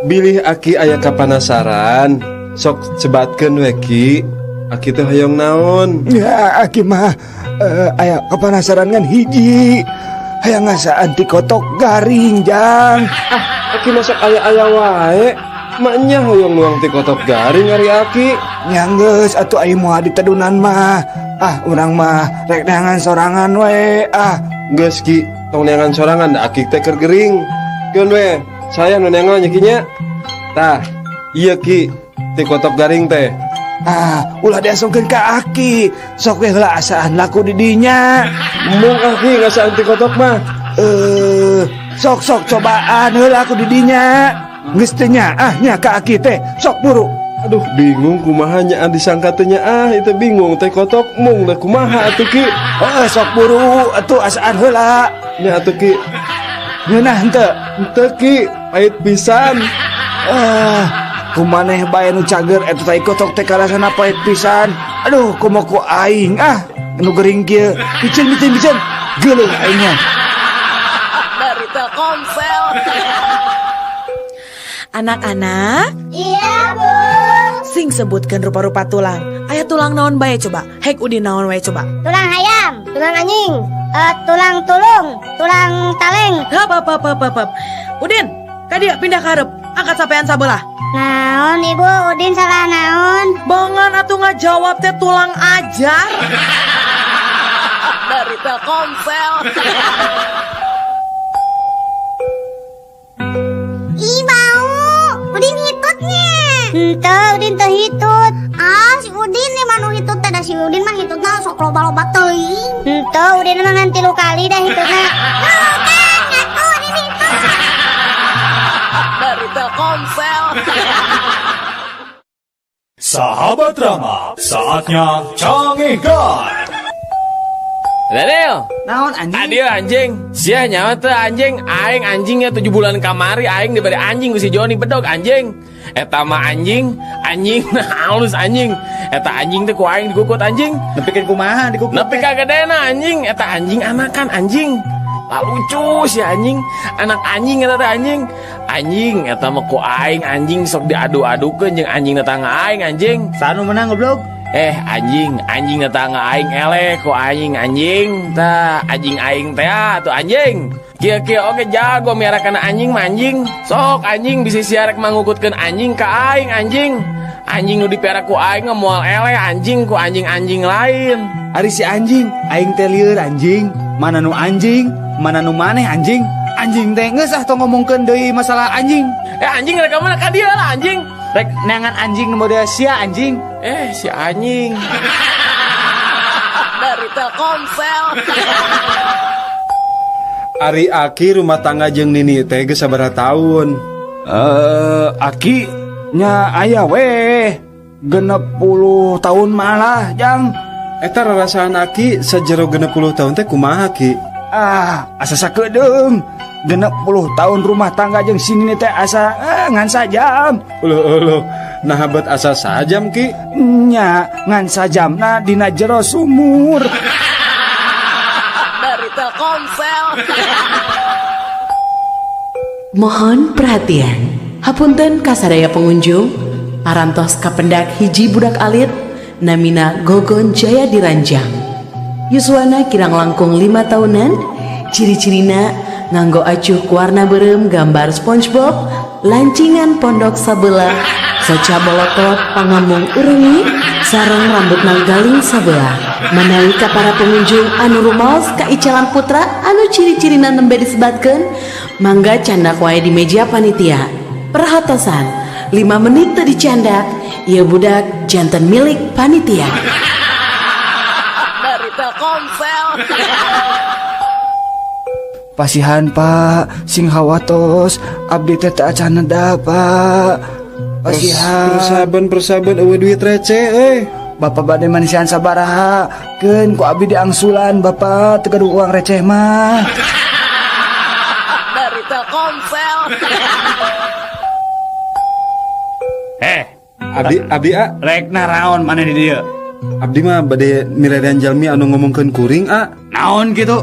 Bilih aki aya kapanasaran, sok sebatkeun we ki. Aki teh hoyong naon? Ya aki mah Aya kepenasaran ngan hiji. Hayang ngasaan ti kotok garing jang. Ah, aki masak aya-aya wae. Maknya hoyong nuang ti kotok garing ari aki. Nya geus atuh ai moal ditedunan mah. Ah, urang mah rek neangan sorangan we. Ah, geus ki, tong neangan sorangan da aki teh keur gering. Keun we, saya nu neangan nya ki nya. Tah, ieu ki ti kotok garing teh. Ah, ulah diasungkeun ka aki. Sok we heula asaan laku di dinya. Mung aki ngasaan ti kotok mah. Sok sok cobaan heula aku di dinya. Geus teu nyaah nya ka aki teh. Sok buru. Aduh, bingung kumaha nya disangka teh nya ah, itu bingung teh kotok mung da kumaha atuh ki. Heeh, sok buru atuh asaan heula. Nya atuh ki. Ngeunah henteu? Henteu ki, pahit pisan. Kumaneh bae nu cager eta tai kotok teh karasana pahit pisan. Aduh, komo ku aing ah, nu gering kieu. Piceun piceun piceun. Geuleuh aingnya. Dari Telkomsel. Anak-anak? Iya, Bu. Sing sebutkan rupa-rupa tulang. Aya tulang naon bae coba? Hek Udin naon wae coba? Tulang hayam, tulang anjing, tulang tulung, tulang taleng. Hap hap hap hap hap. Udin, ka dieu pindah ka hareup. Angkat sampean sabelah. Naon ibu, Udin salah naon? Bongan atuh ngajawab teh tulang ajar. Dari Telkomsel. Ih bau, Udin hitutnya. Henteu, Udin teu hitut. Ah, si Udin nih manu hitut teh, da si Udin mah hitutna sok loba-loba teuing. Henteu, Udin mah ngan 3 kali dah hitutna. Tuh kan, ngaku Udin hitut. Dari Telkomsel. Sahabat Rama, saatnya Cangehgar. Daniel, naon anjing? Adio anjing, sia nyawa teh anjing, aing anjingnya 7 bulan kamari aing diberi anjing ku si Joni bedog anjing. Eta mah anjing, anjing nah halus anjing. Eta anjing teh ku aing dikukut anjing. Nepikeun kumaha dikukut? Nepi ka gedena anjing, eta anjing anakan anjing. Lah lucu si anjing, anak anjing eta teh anjing. Anjing eta mah ku aing anjing sok diadu-adukeun jeung anjing tetangga aing anjing. Sanu menang goblok. Anjing, anjing tetangga aing eleh ku aing anjing. Tah anjing aing teh atuh anjing. Kieu-kieu oge jago miara kana anjing mah anjing. Sok anjing bisi sia rek mangukutkeun anjing ka aing anjing. Anjing nu dipiara ku aing mah moal eleh anjing ku anjing-anjing lain. Ari si anjing, aing teh lieur anjing. Mana nu anjing, mana nu maneh anjing. Anjing teh geus ah tong ngomongkeun deui masalah anjing. Anjing rek ka mana ka dieu lah anjing. Rek neangan anjing nu model sia anjing. Si anjing. Dari Telkomsel. Ari aki rumah tangga jeung nini teh geus sabaraha taun? Aki nya aya weh 60 tahun malah jang. Eta rarasaan aki sajero 60 tahun teh kumaha ki? Ah, asa sakedeung. 60 tahun rumah tangga jeung si nini teh asa ngan sajam. Uluh uluh, nah bet asa sajam ki? Nya ngan sajamna dina jero sumur. Dari Telkomsel. Mohon perhatian. Hapunten kasadaya pengunjung, parantos kapendak hiji budak alit namina Gogon Jaya Diranjang. Yuswana kirang langkung 5 tahunan, ciri-cirina nganggo acuh warna berem gambar SpongeBob, lancingan pondok sabelah, soca bolotot pangamung urengi, sareng rambut galing sabelah. Manawi ka para pengunjung anu rumaos ka Icalan Putra anu ciri-cirina nembe disebatkeun, mangga candak wae di meja panitia. Perhatosan, 5 menit teu dicandak, ieu budak janten milik panitia. Dari Telkomsel. Pasihan Pak, sing hawatos, abdi teh teu acan neda Pak. Pasihan. Persaben eueuh duit receh euy. Bapak bade manisian sabaraha, keun ku abdi diangsulan Bapak teu gaduh uang receh mah. Dari Telkomsel. Abdi a rek naraon maneh di dieu? Abdi mah bade mirerean jalmi anu ngomongkeun kuring a. Naon kitu?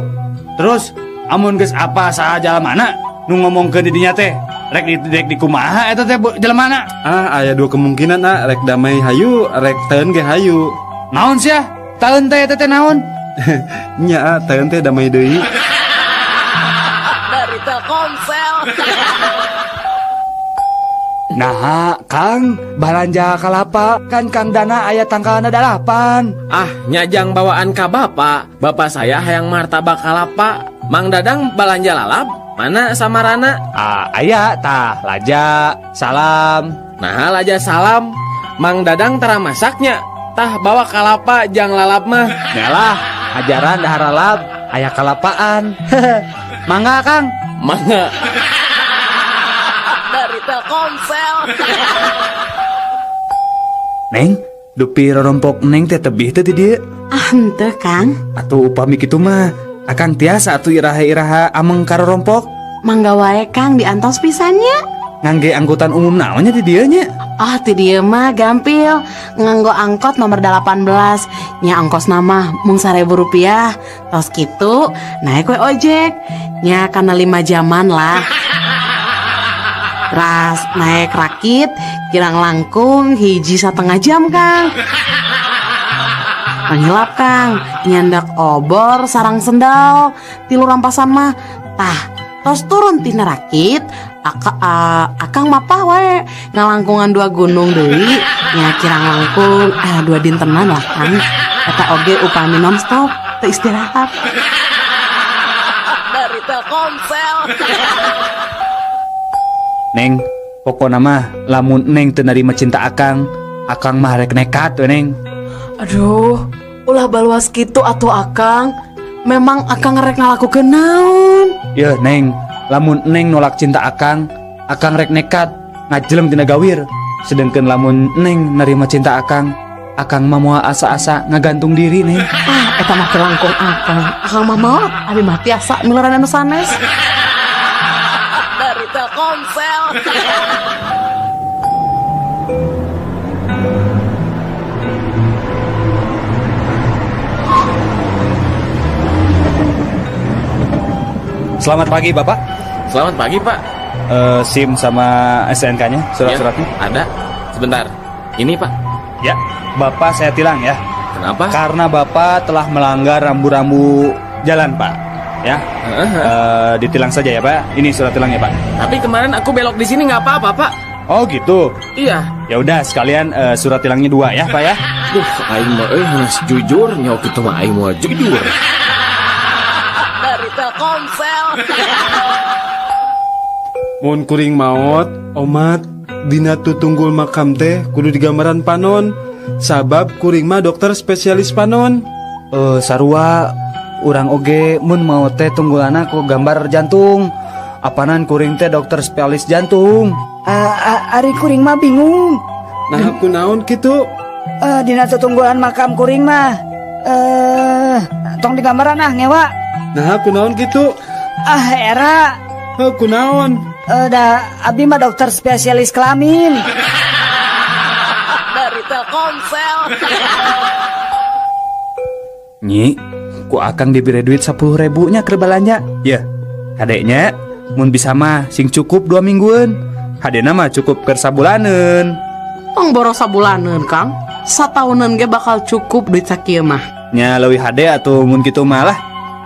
Terus amun geus apa saha jalmana nu ngomongkeun di dinya teh? Rek di kumaha eta teh jelema? Ah, aya 2 kemungkinan a, rek damai hayu, rek teun ge hayu. Naon sia? Taeun teh eta teh naon? Nya taeun teh damai deui. Dari Telkomsel. Nah, Kang, balanja kalapa kan Kang Dana aya tangkalna 8. Ah, nyajang bawaan ka bapak. Bapak saya hayang martabak kalapa. Mang Dadang balanja lalap. Mana samarana? Ah, aya tah laja, salam. Nah, laja salam. Mang Dadang tara masaknya. Tah bawa kalapa jang lalap mah. Nyalah, ajaran dahar lalap, aya kalapaan. Mangga, Kang. Mangga. Dari Telkomsel. Neng, dupi rorompok neng teh tebih teh di dieu. Ah, henteu, Kang. Atuh upami kitu mah, akang tiasa atuh iraha-iraha ameng ka rorompok. Mangga wae, Kang, diantos pisannya. Ngangge angkutan umum naonnya di dieu nya? Ah, ti dieu mah gampil. Nganggo angkot nomor 18. Nya ongkosna mah mung 1.000 rupiah. Tos kitu naik we ojek. Nya kana 5 jaman lah. Ras naik rakit kirang langkung 1,5 jam, Kang. Pangilap, Kang, nyandak obor sarang sendal tilu rampasan mah. Tah, tos turun tina rakit, akang mapah wae ngalangkungan 2 gunung deui, nya kirang langkung 2 dintenan lah, Kang. Eta oge upami nonstop teu istirahat. Dari Telkomsel. Neng, pokona mah lamun neng teu narima cinta akang, akang mah rek nekat we, Neng. Aduh, ulah baluas kitu atuh akang. Memang akang rek ngalakukeun naon? Yeuh, Neng, lamun neng nolak cinta akang, akang rek nekat ngajeleng tina gawir. Sedengkeun lamun neng narima cinta akang, akang mah moal asa-asa ngagantung diri, Neng. Ah, eta mah kelangkung akang. Akang mah maot, abi mah tiasa miluran anu sanes. Dari Telkomsel. Selamat pagi, Bapak. Selamat pagi, Pak. SIM sama SNK-nya, surat-suratnya? Ya, ada. Sebentar. Ini, Pak. Ya, Bapak saya tilang ya. Kenapa? Karena Bapak telah melanggar rambu-rambu jalan, Pak. Ya. Ditilang saja ya, Pak. Ini surat tilangnya, Pak. Tapi kemarin aku belok di sini nggak apa-apa, Pak. Oh, gitu. Iya. Ya udah, sekalian surat tilangnya 2 ya, Pak ya. Duh, aing mah euy jujur, nyok itu mah aing mah jujur. Dari Telkomsel. Mun kuring maot, omat dina tutunggul makam teh kudu digambaran panon. Sabab kuring mah dokter spesialis panon. Sarua urang oge mun maot teh tunggulana ku gambar jantung. Apanan kuring teh dokter spesialis jantung. Ari kuring mah bingung. Nah, aku naon kitu? Dina tutunggulan makam kuring mah tong digambaran ah ngewa. Nah, aku naon kitu? Ah, era. Aku naon? Da abi mah dokter spesialis kelamin. Dari Telkomsel. Nyi, ku akang diberi duit 10.000 nya keur balanja. Yeuh, kadeknya mun bisa mah sing cukup 2 mingguan. Hadena mah cukup keur sabulaneun. Tong boros sabulaneun, Kang. Sataunan ge bakal cukup duit sakieu mah. Nya leuwih hade atuh mun kitu mah lah.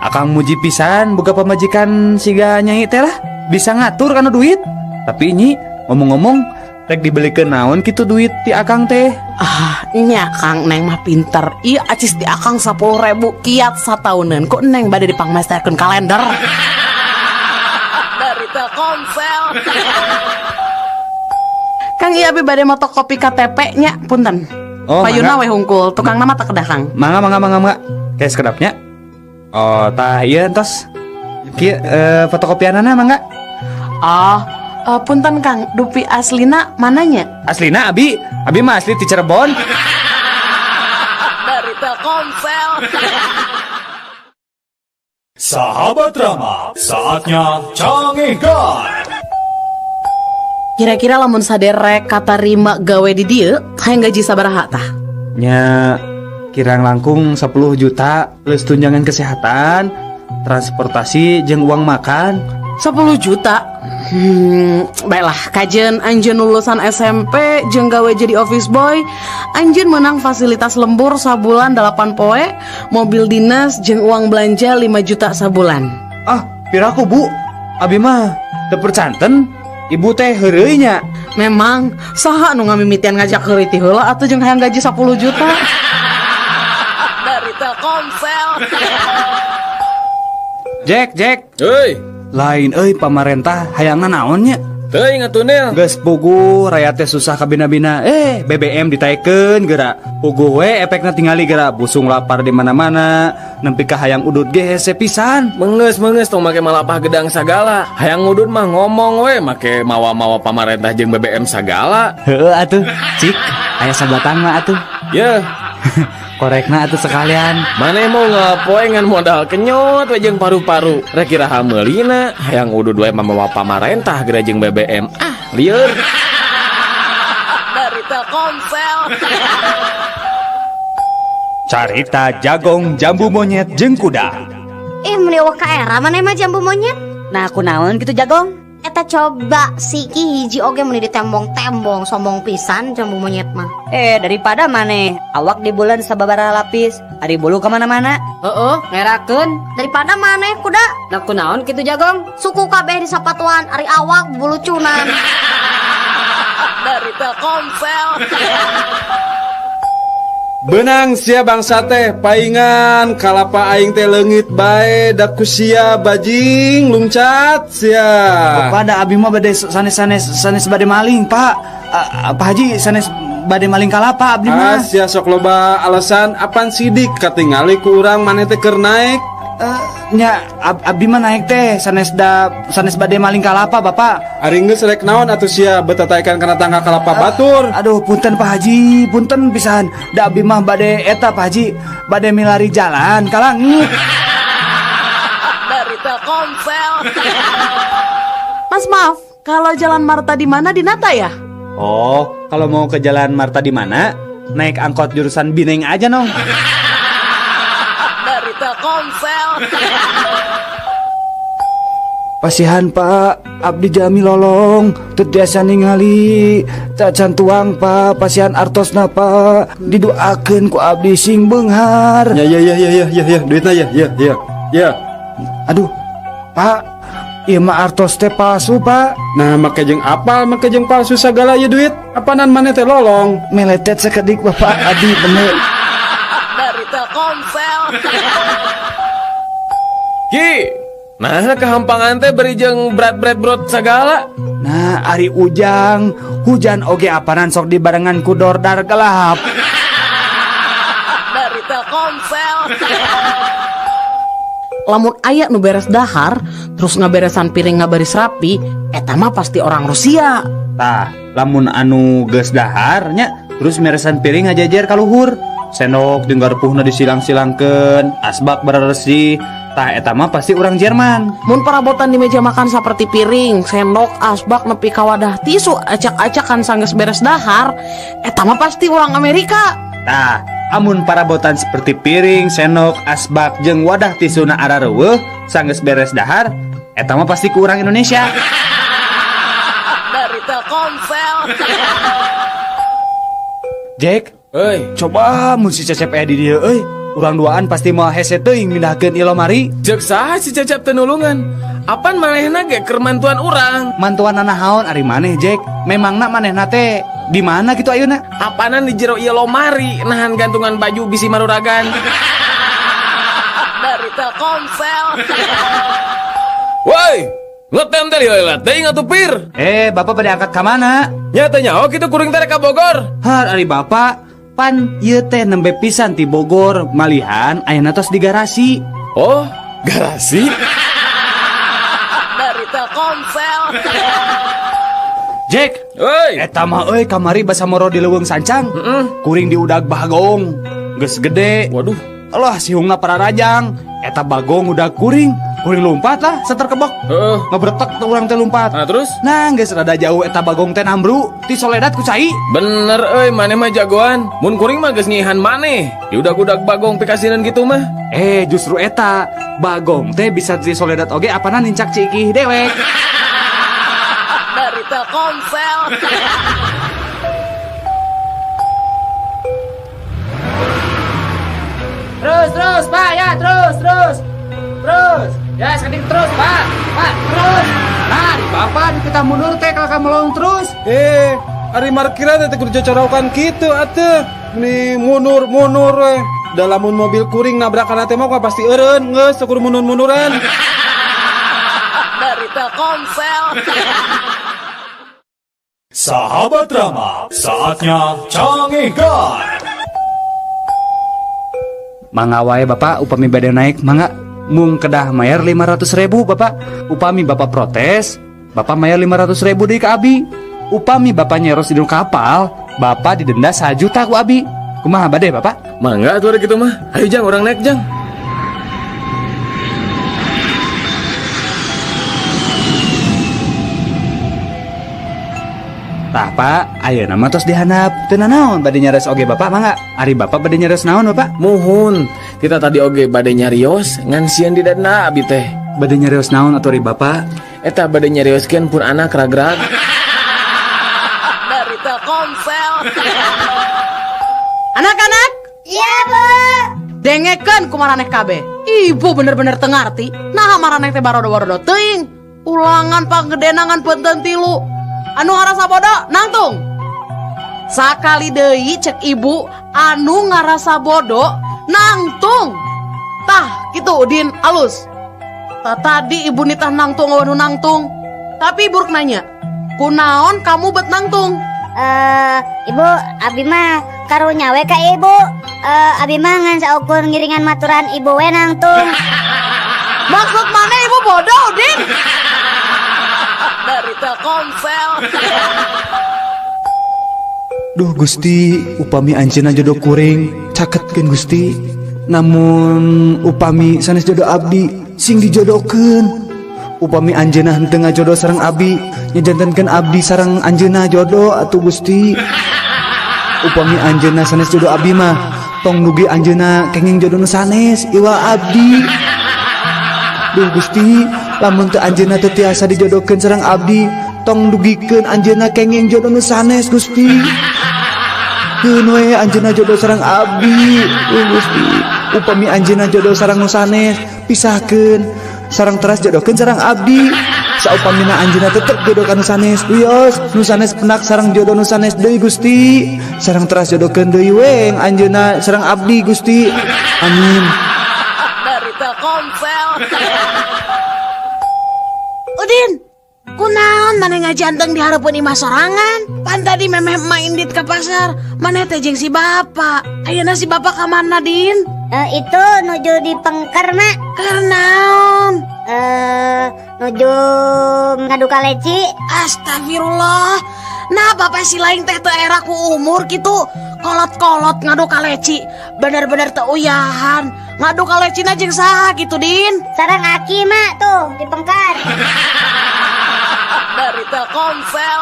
Akang muji pisan boga pamajikan siga nyai teh lah. Bisa ngatur kana duit. Tapi nyi, ngomong-ngomong rek dibelikeun naon kitu duit ti akang teh? Ah, nya Kang, neng mah pinter. Ieu acis ti akang 10.000 kiat satauneun. Kok neng bade dipangmesterkeun kalender? Dari Telkomsel. Kang, ieu abi bade motokopi KTP nya, punten. Oh, payuna we hungkul, tukang nama tak kedah, Kang. Mangga, mangga, mangga, mangga. Kayak sekedapnya. Oh, tah ieu entos. Kieu fotokopianana mangga. Oh, punten Kang, dupi aslina mananya? Aslina abi, abi mah asli ti Cirebon. Dari Telkomsel. Sahabat drama, saatnya canggihkan. Kira-kira lamun saderek katarima gawe di dieu, hayang gaji sabaraha tah? Nya kirang langkung 10 juta plus tunjangan kesehatan, transportasi jeung uang makan. 10 juta? Baiklah, kajen anjeun lulusan SMP jeung gawe jadi office boy, anjeun menang fasilitas lembur sabulan 8 poe, mobil dinas jeung uang belanja 5 juta sabulan. Ah, piraku Bu. Abi mah teu percanten. Ibu teh heureuy nya. Memang saha nu ngamimitian ngajak heureuy ti heula atuh jeung hayang gaji 10 juta. Dari Telkomsel. Jack, Jack. Heuy. Lain euy pamarentah hayangna naon nya? Teuing atuh Nil. Geus puguh rakyat teh susah kabina-bina. BBM ditaekeun geura. Puguh we efekna tingali geura busung lapar di mana-mana, nempi ka hayang udud ge hese pisan. Mengeus tong make malapah gedang sagala. Hayang udud mah ngomong we make mawa-mawa pamarentah jeung BBM sagala. Heueuh atuh, cik, aya sabatang mah atuh. Yeuh. Korekna atuh sekalian. Maneh mau ngapoe ngan modal kenyot we jeung paru-paru. Rek iraha meulina, hayang udud we mamawa pamarentah geura jeung BBM. Ah, lieur. Dari Telkomsel. Carita jagong jambu monyet jeung kuda. Ih, meuni eueuh ka era maneh mah jambu monyet. Nah, kunaon kitu jagong? Eta coba siki hiji oge meuni ditembong-tembong sombong pisan jambu monyet mah. Daripada maneh awak di bulan sababaraha lapis, ari bulu kemana-mana. Heeh, ngerakeun. Daripada maneh kuda. Nah, kunaon kitu jagong? Suku kabeh di sapatuan, ari awak bulucunan. Dari Telkomsel. Benang sia bangsa teh paingan kalapa aing teh leungit bae da ku sia bajing lungcat sia. Bapak da abi mah bade sanes-sanes sanes bade maling, Pak. Pak Haji sanes bade maling kalapa abdi mah. Ah, sia sok loba alasan apan sidik katingali ku urang maneh teh keur naek. Nya abdi mah naik teh sanes da sanes bade maling kalapa Bapak. Ari geus rek naon atuh sia betataekan kana tangga kalapa batur. Aduh punten Pak Haji, punten pisan. Da abdi mah bade eta Pak Haji, bade milari jalan ka langit. Dari Telkomsel. Mas maaf, kalau jalan Marta di mana di Nata ya? Oh, kalau mau ke jalan Marta di mana? Naik angkot jurusan Bineng aja nong. Dari Telkomsel. Pasihan Pak, abdi jami lolong, teu tiasa ningali, tacan tuang Pak, pasihan artosna Pak, didoakeun ku abdi sing beunghar. Ya ya ya ya ya ya ya, duitna ya ya ya ya. Aduh, Pak, ieu mah artos teh palsu Pak. Nah, make jeung apal, make jeung palsu sagala ieu duit. Apanan maneh teh lolong? Meletet sakedik Bapak, abdi bener. Dari Telkomsel. Ki, nah kehampangan teh beri jeung berat-berat brot sagala. Nah, ari ujang, hujan oge apanan sok dibarengan ku dordar gelap. Dari Telkomsel. Lamun aya nu beres dahar, terus ngaberesan piring ngabaris rapi, eta mah pasti orang Rusia. Tah, lamun anu geus dahar nya, terus meresan piring ngajejer ka luhur. Sendok jeung garpuhna disilang-silangkeun, asbak beresih. Tah eta mah pasti urang Jerman. Mun parabotan di meja makan seperti piring, sendok, asbak nepi ka wadah tisu acak-acakan sanggeus beres dahar, eta mah pasti urang Amerika. Tah, amun parabotan seperti piring, sendok, asbak jeung wadah tisuna arareuweuh sanggeus beres dahar, eta mah pasti ku urang Indonesia. Dari Telkomsel. Jack, euy, coba mun si Cecep aya di dieu euy. Urang duaan pasti moal hese teuing mindahkeun ieu lomari. Ceuk saha si Cecep teu nulungan? Apan manehna ge keur mantuan urang? Mantuan naon ari maneh, Jack? Memangna manehna teh di mana kitu ayeuna? Apanan di jero ieu lomari nahan gantungan baju bisi maruragan. Dari Telkomsel. Woi, ngetem teh heula teuing atuh pir. Bapak pada angkat ka mana? Nya teh nyaho kitu kuring teh ka Bogor. Har ari bapak pan ieu teh nembe pisan ti Bogor, malihan ayeuna tos di garasi. Oh, garasi? Dari Telkomsel. Jack, euy, eta mah euy kamari basa moro di leuweung sancang. Kuring diudag bagong. Geus gede. Waduh. Alah sihungna pararajang. Eta bagong udah kuring. Kuring lompat lah, seter kebok. Ngebretek tuh urang teh lompat. Nah, terus? Nah, geus rada jauh eta bagong teh nambru, ti soledat ku cai. Bener euy, maneh mah jagoan. Mun kuring mah geus ngihan maneh. Diudag-udag bagong pikasinan gitu mah. Justru eta bagong teh bisa ti soledat oge apana nincak cikih dewek. Telkomsel. Terus terus Pak ya, terus terus. Terus. Ya, sekedik terus, Pak. Pak, terus. Nah, di Bapak di kita mundur teh kalau kamu melong terus. Ari markiran teh kudu cocorokan kitu atuh. Meni mundur-mundur we. Da lamun mobil kuring nabrakan teh mah pasti eureun geus teu kudu mundur-munduran. Dari Telkomsel. Sahabat Rama, saatnya Canggihkan. Mangga wae Bapak, upami bade naik mangga, mung kedah mayar 500.000 Bapak. Upami Bapak protes, Bapak mayar 500.000 deui ka abi. Upami Bapak nyeros di kapal, Bapak didenda 1 juta ku abi. Kumaha bade Bapak? Mangga atuh kitu mah. Ayo Jang, urang naik Jang. Tah Pak, ayeuna mah tos dihandap. Teu nanaon bade nyares oge Bapak mangga. Ari Bapak bade nyares naon Bapak? Muhun, kita tadi oge bade nyarios ngan sieun didenda abi teh. Bade nyarios naon atuh ari Bapak? Eta bade nyarioskeun pun anak ragrag. Dari Telkomsel. Anak-anak? Iya, Bu. Dengekeun ku maraneh kabeh. Ibu bener-bener teu ngarti. Naha maraneh teh barodo-barodo teuing. Ulangan panggedena ngan benten 3. Anu ngarasa bodoh nangtung. Sakali deui cek ibu, anu ngarasa bodoh nangtung. Tah kitu Udin alus. Tah tadi ibu nitah nangtung anu nangtung. Tapi ibu rek nanya, kunaon kamu bet nangtung? Ibu, abi mah karunya we ka ibu. Abi mah ngan saukur ngiringan maturan ibu we nangtung. Maksud mana ibu bodoh Udin? Dari Telkomsel. Duh Gusti, upami anjeunna jodoh kuring caketkeun Gusti. Namun upami sanes jodoh abdi sing dijodohkeun. Upami anjeunna henteu ngajodoh sareng abdi, nyajantenkeun abdi sareng anjeunna jodoh atuh Gusti. Upami anjeunna sanes jodoh abdi mah tong dugi anjeunna kenging jodoh nu sanes iwa abdi. Duh Gusti, lamun teu anjeunna teu tiasa dijodohkeun sareng abdi, tong dugikeun anjeunna kenging jodoh nu sanes Gusti. Keun we anjeunna jodoh sareng abdi. Duh Gusti, upami anjeunna jodoh sareng nu sanes, pisahkeun sareng teras jodohkeun sareng abdi. Saupamina anjeunna tetep jodoh ka nu sanes, wios nu sanes penak sareng jodoh nu sanes deui Gusti. Sareng teras jodohkeun deui we anjeunna sareng abdi Gusti. Amin. Dari Telkomsel. Udin, kunaon maneh ngajanteng di hareupeun imah sorangan? Pan tadi memeh emak indit ke pasar, maneh teh jeung si bapak. Ayeuna si bapak ka mana, Din? Itu nuju di pengker, Mak. Keur naon? Nuju ngadu kaleci. Astagfirullah. Nah, bapak si lain teh teu era ku umur kitu. Kolot-kolot ngadu kaleci. Bener-bener teu uyahan. Ngadu kalecina jeung saha kitu, Din? Sareng aki, Mak, tuh di pengker. Dari Telkomsel.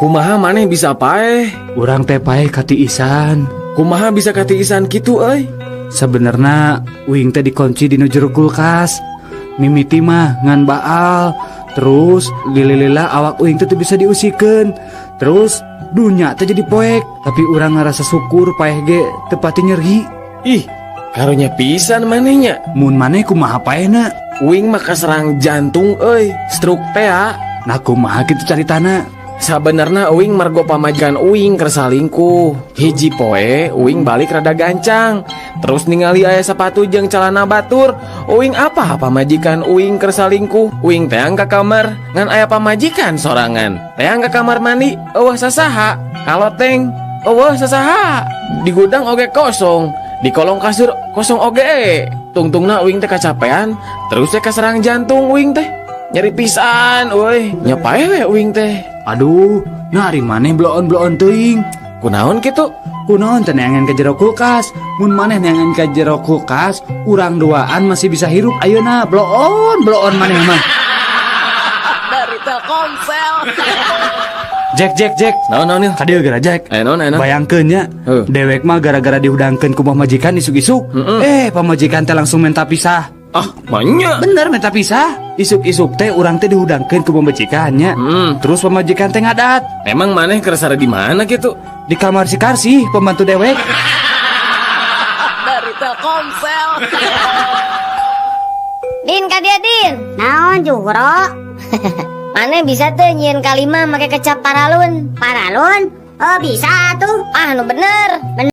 Kumaha maneh bisa paeh? Urang teh paeh katiisan. Kumaha bisa katiisan kitu euy? Sebenarna uing teh dikunci di nu jero kulkas. Mimiti mah ngan baal. Terus lila-lila awak uing teh teu bisa diusikeun. Terus dunya teh jadi poek. Tapi urang ngarasa syukur paeh ge teu pati nyeri. Ih, karunya pisan manehnya. Mun maneh kumaha paehna? Uing mah kaserang jantung euy, stroke teh ah. Nah kumaha kitu caritana? Sabenerna uing margo pamajikan uing keur salingkuh. Hiji poe uing balik rada gancang. Terus ningali aya sepatu jeung celana batur. Uing apa pamajikan uing keur salingkuh? Uing teang ka kamar ngan aya pamajikan sorangan. Teang ka kamar mandi eueuh sasaha. Kaloteng eueuh sasaha. Di gudang oge kosong, di kolong kasur kosong oge. Tungtungna uing teh kacapean, terus teh kaserang jantung uing teh. Nyeri pisan euy, nya paeh we uing teh. Aduh, nah ari maneh bloon-bloon teuing. Kunaon kitu? Kunaon teh neangan ka jero kulkas? Mun maneh neangan ka jero kulkas, urang duaan masih bisa hirup ayeuna. Bloon, bloon maneh mah. Dari Telkomsel. Jack, Jack, Jack. Naon, naon, Nil? Kadieu gara Jack. Naon, naon? Bayangkeun nya, dewek mah gara-gara dihudangkeun ku pamajikan isuk-isuk. Pamajikan teh langsung minta pisah. Ah, banyak. Bener minta pisah. Isuk-isuk teh urang teh dihudangkeun ku pamajikannya. Terus pamajikan teh ngadat. Emang maneh keur sare di mana gitu? Di kamar si Karsi, pembantu dewek. Dari Telkomsel. Din ka dieu, Din. Naon Juhro? Maneh bisa tuh nyieun kalima make kecap paralun. Paralun? Oh bisa tuh. Ah nu bener. Bener.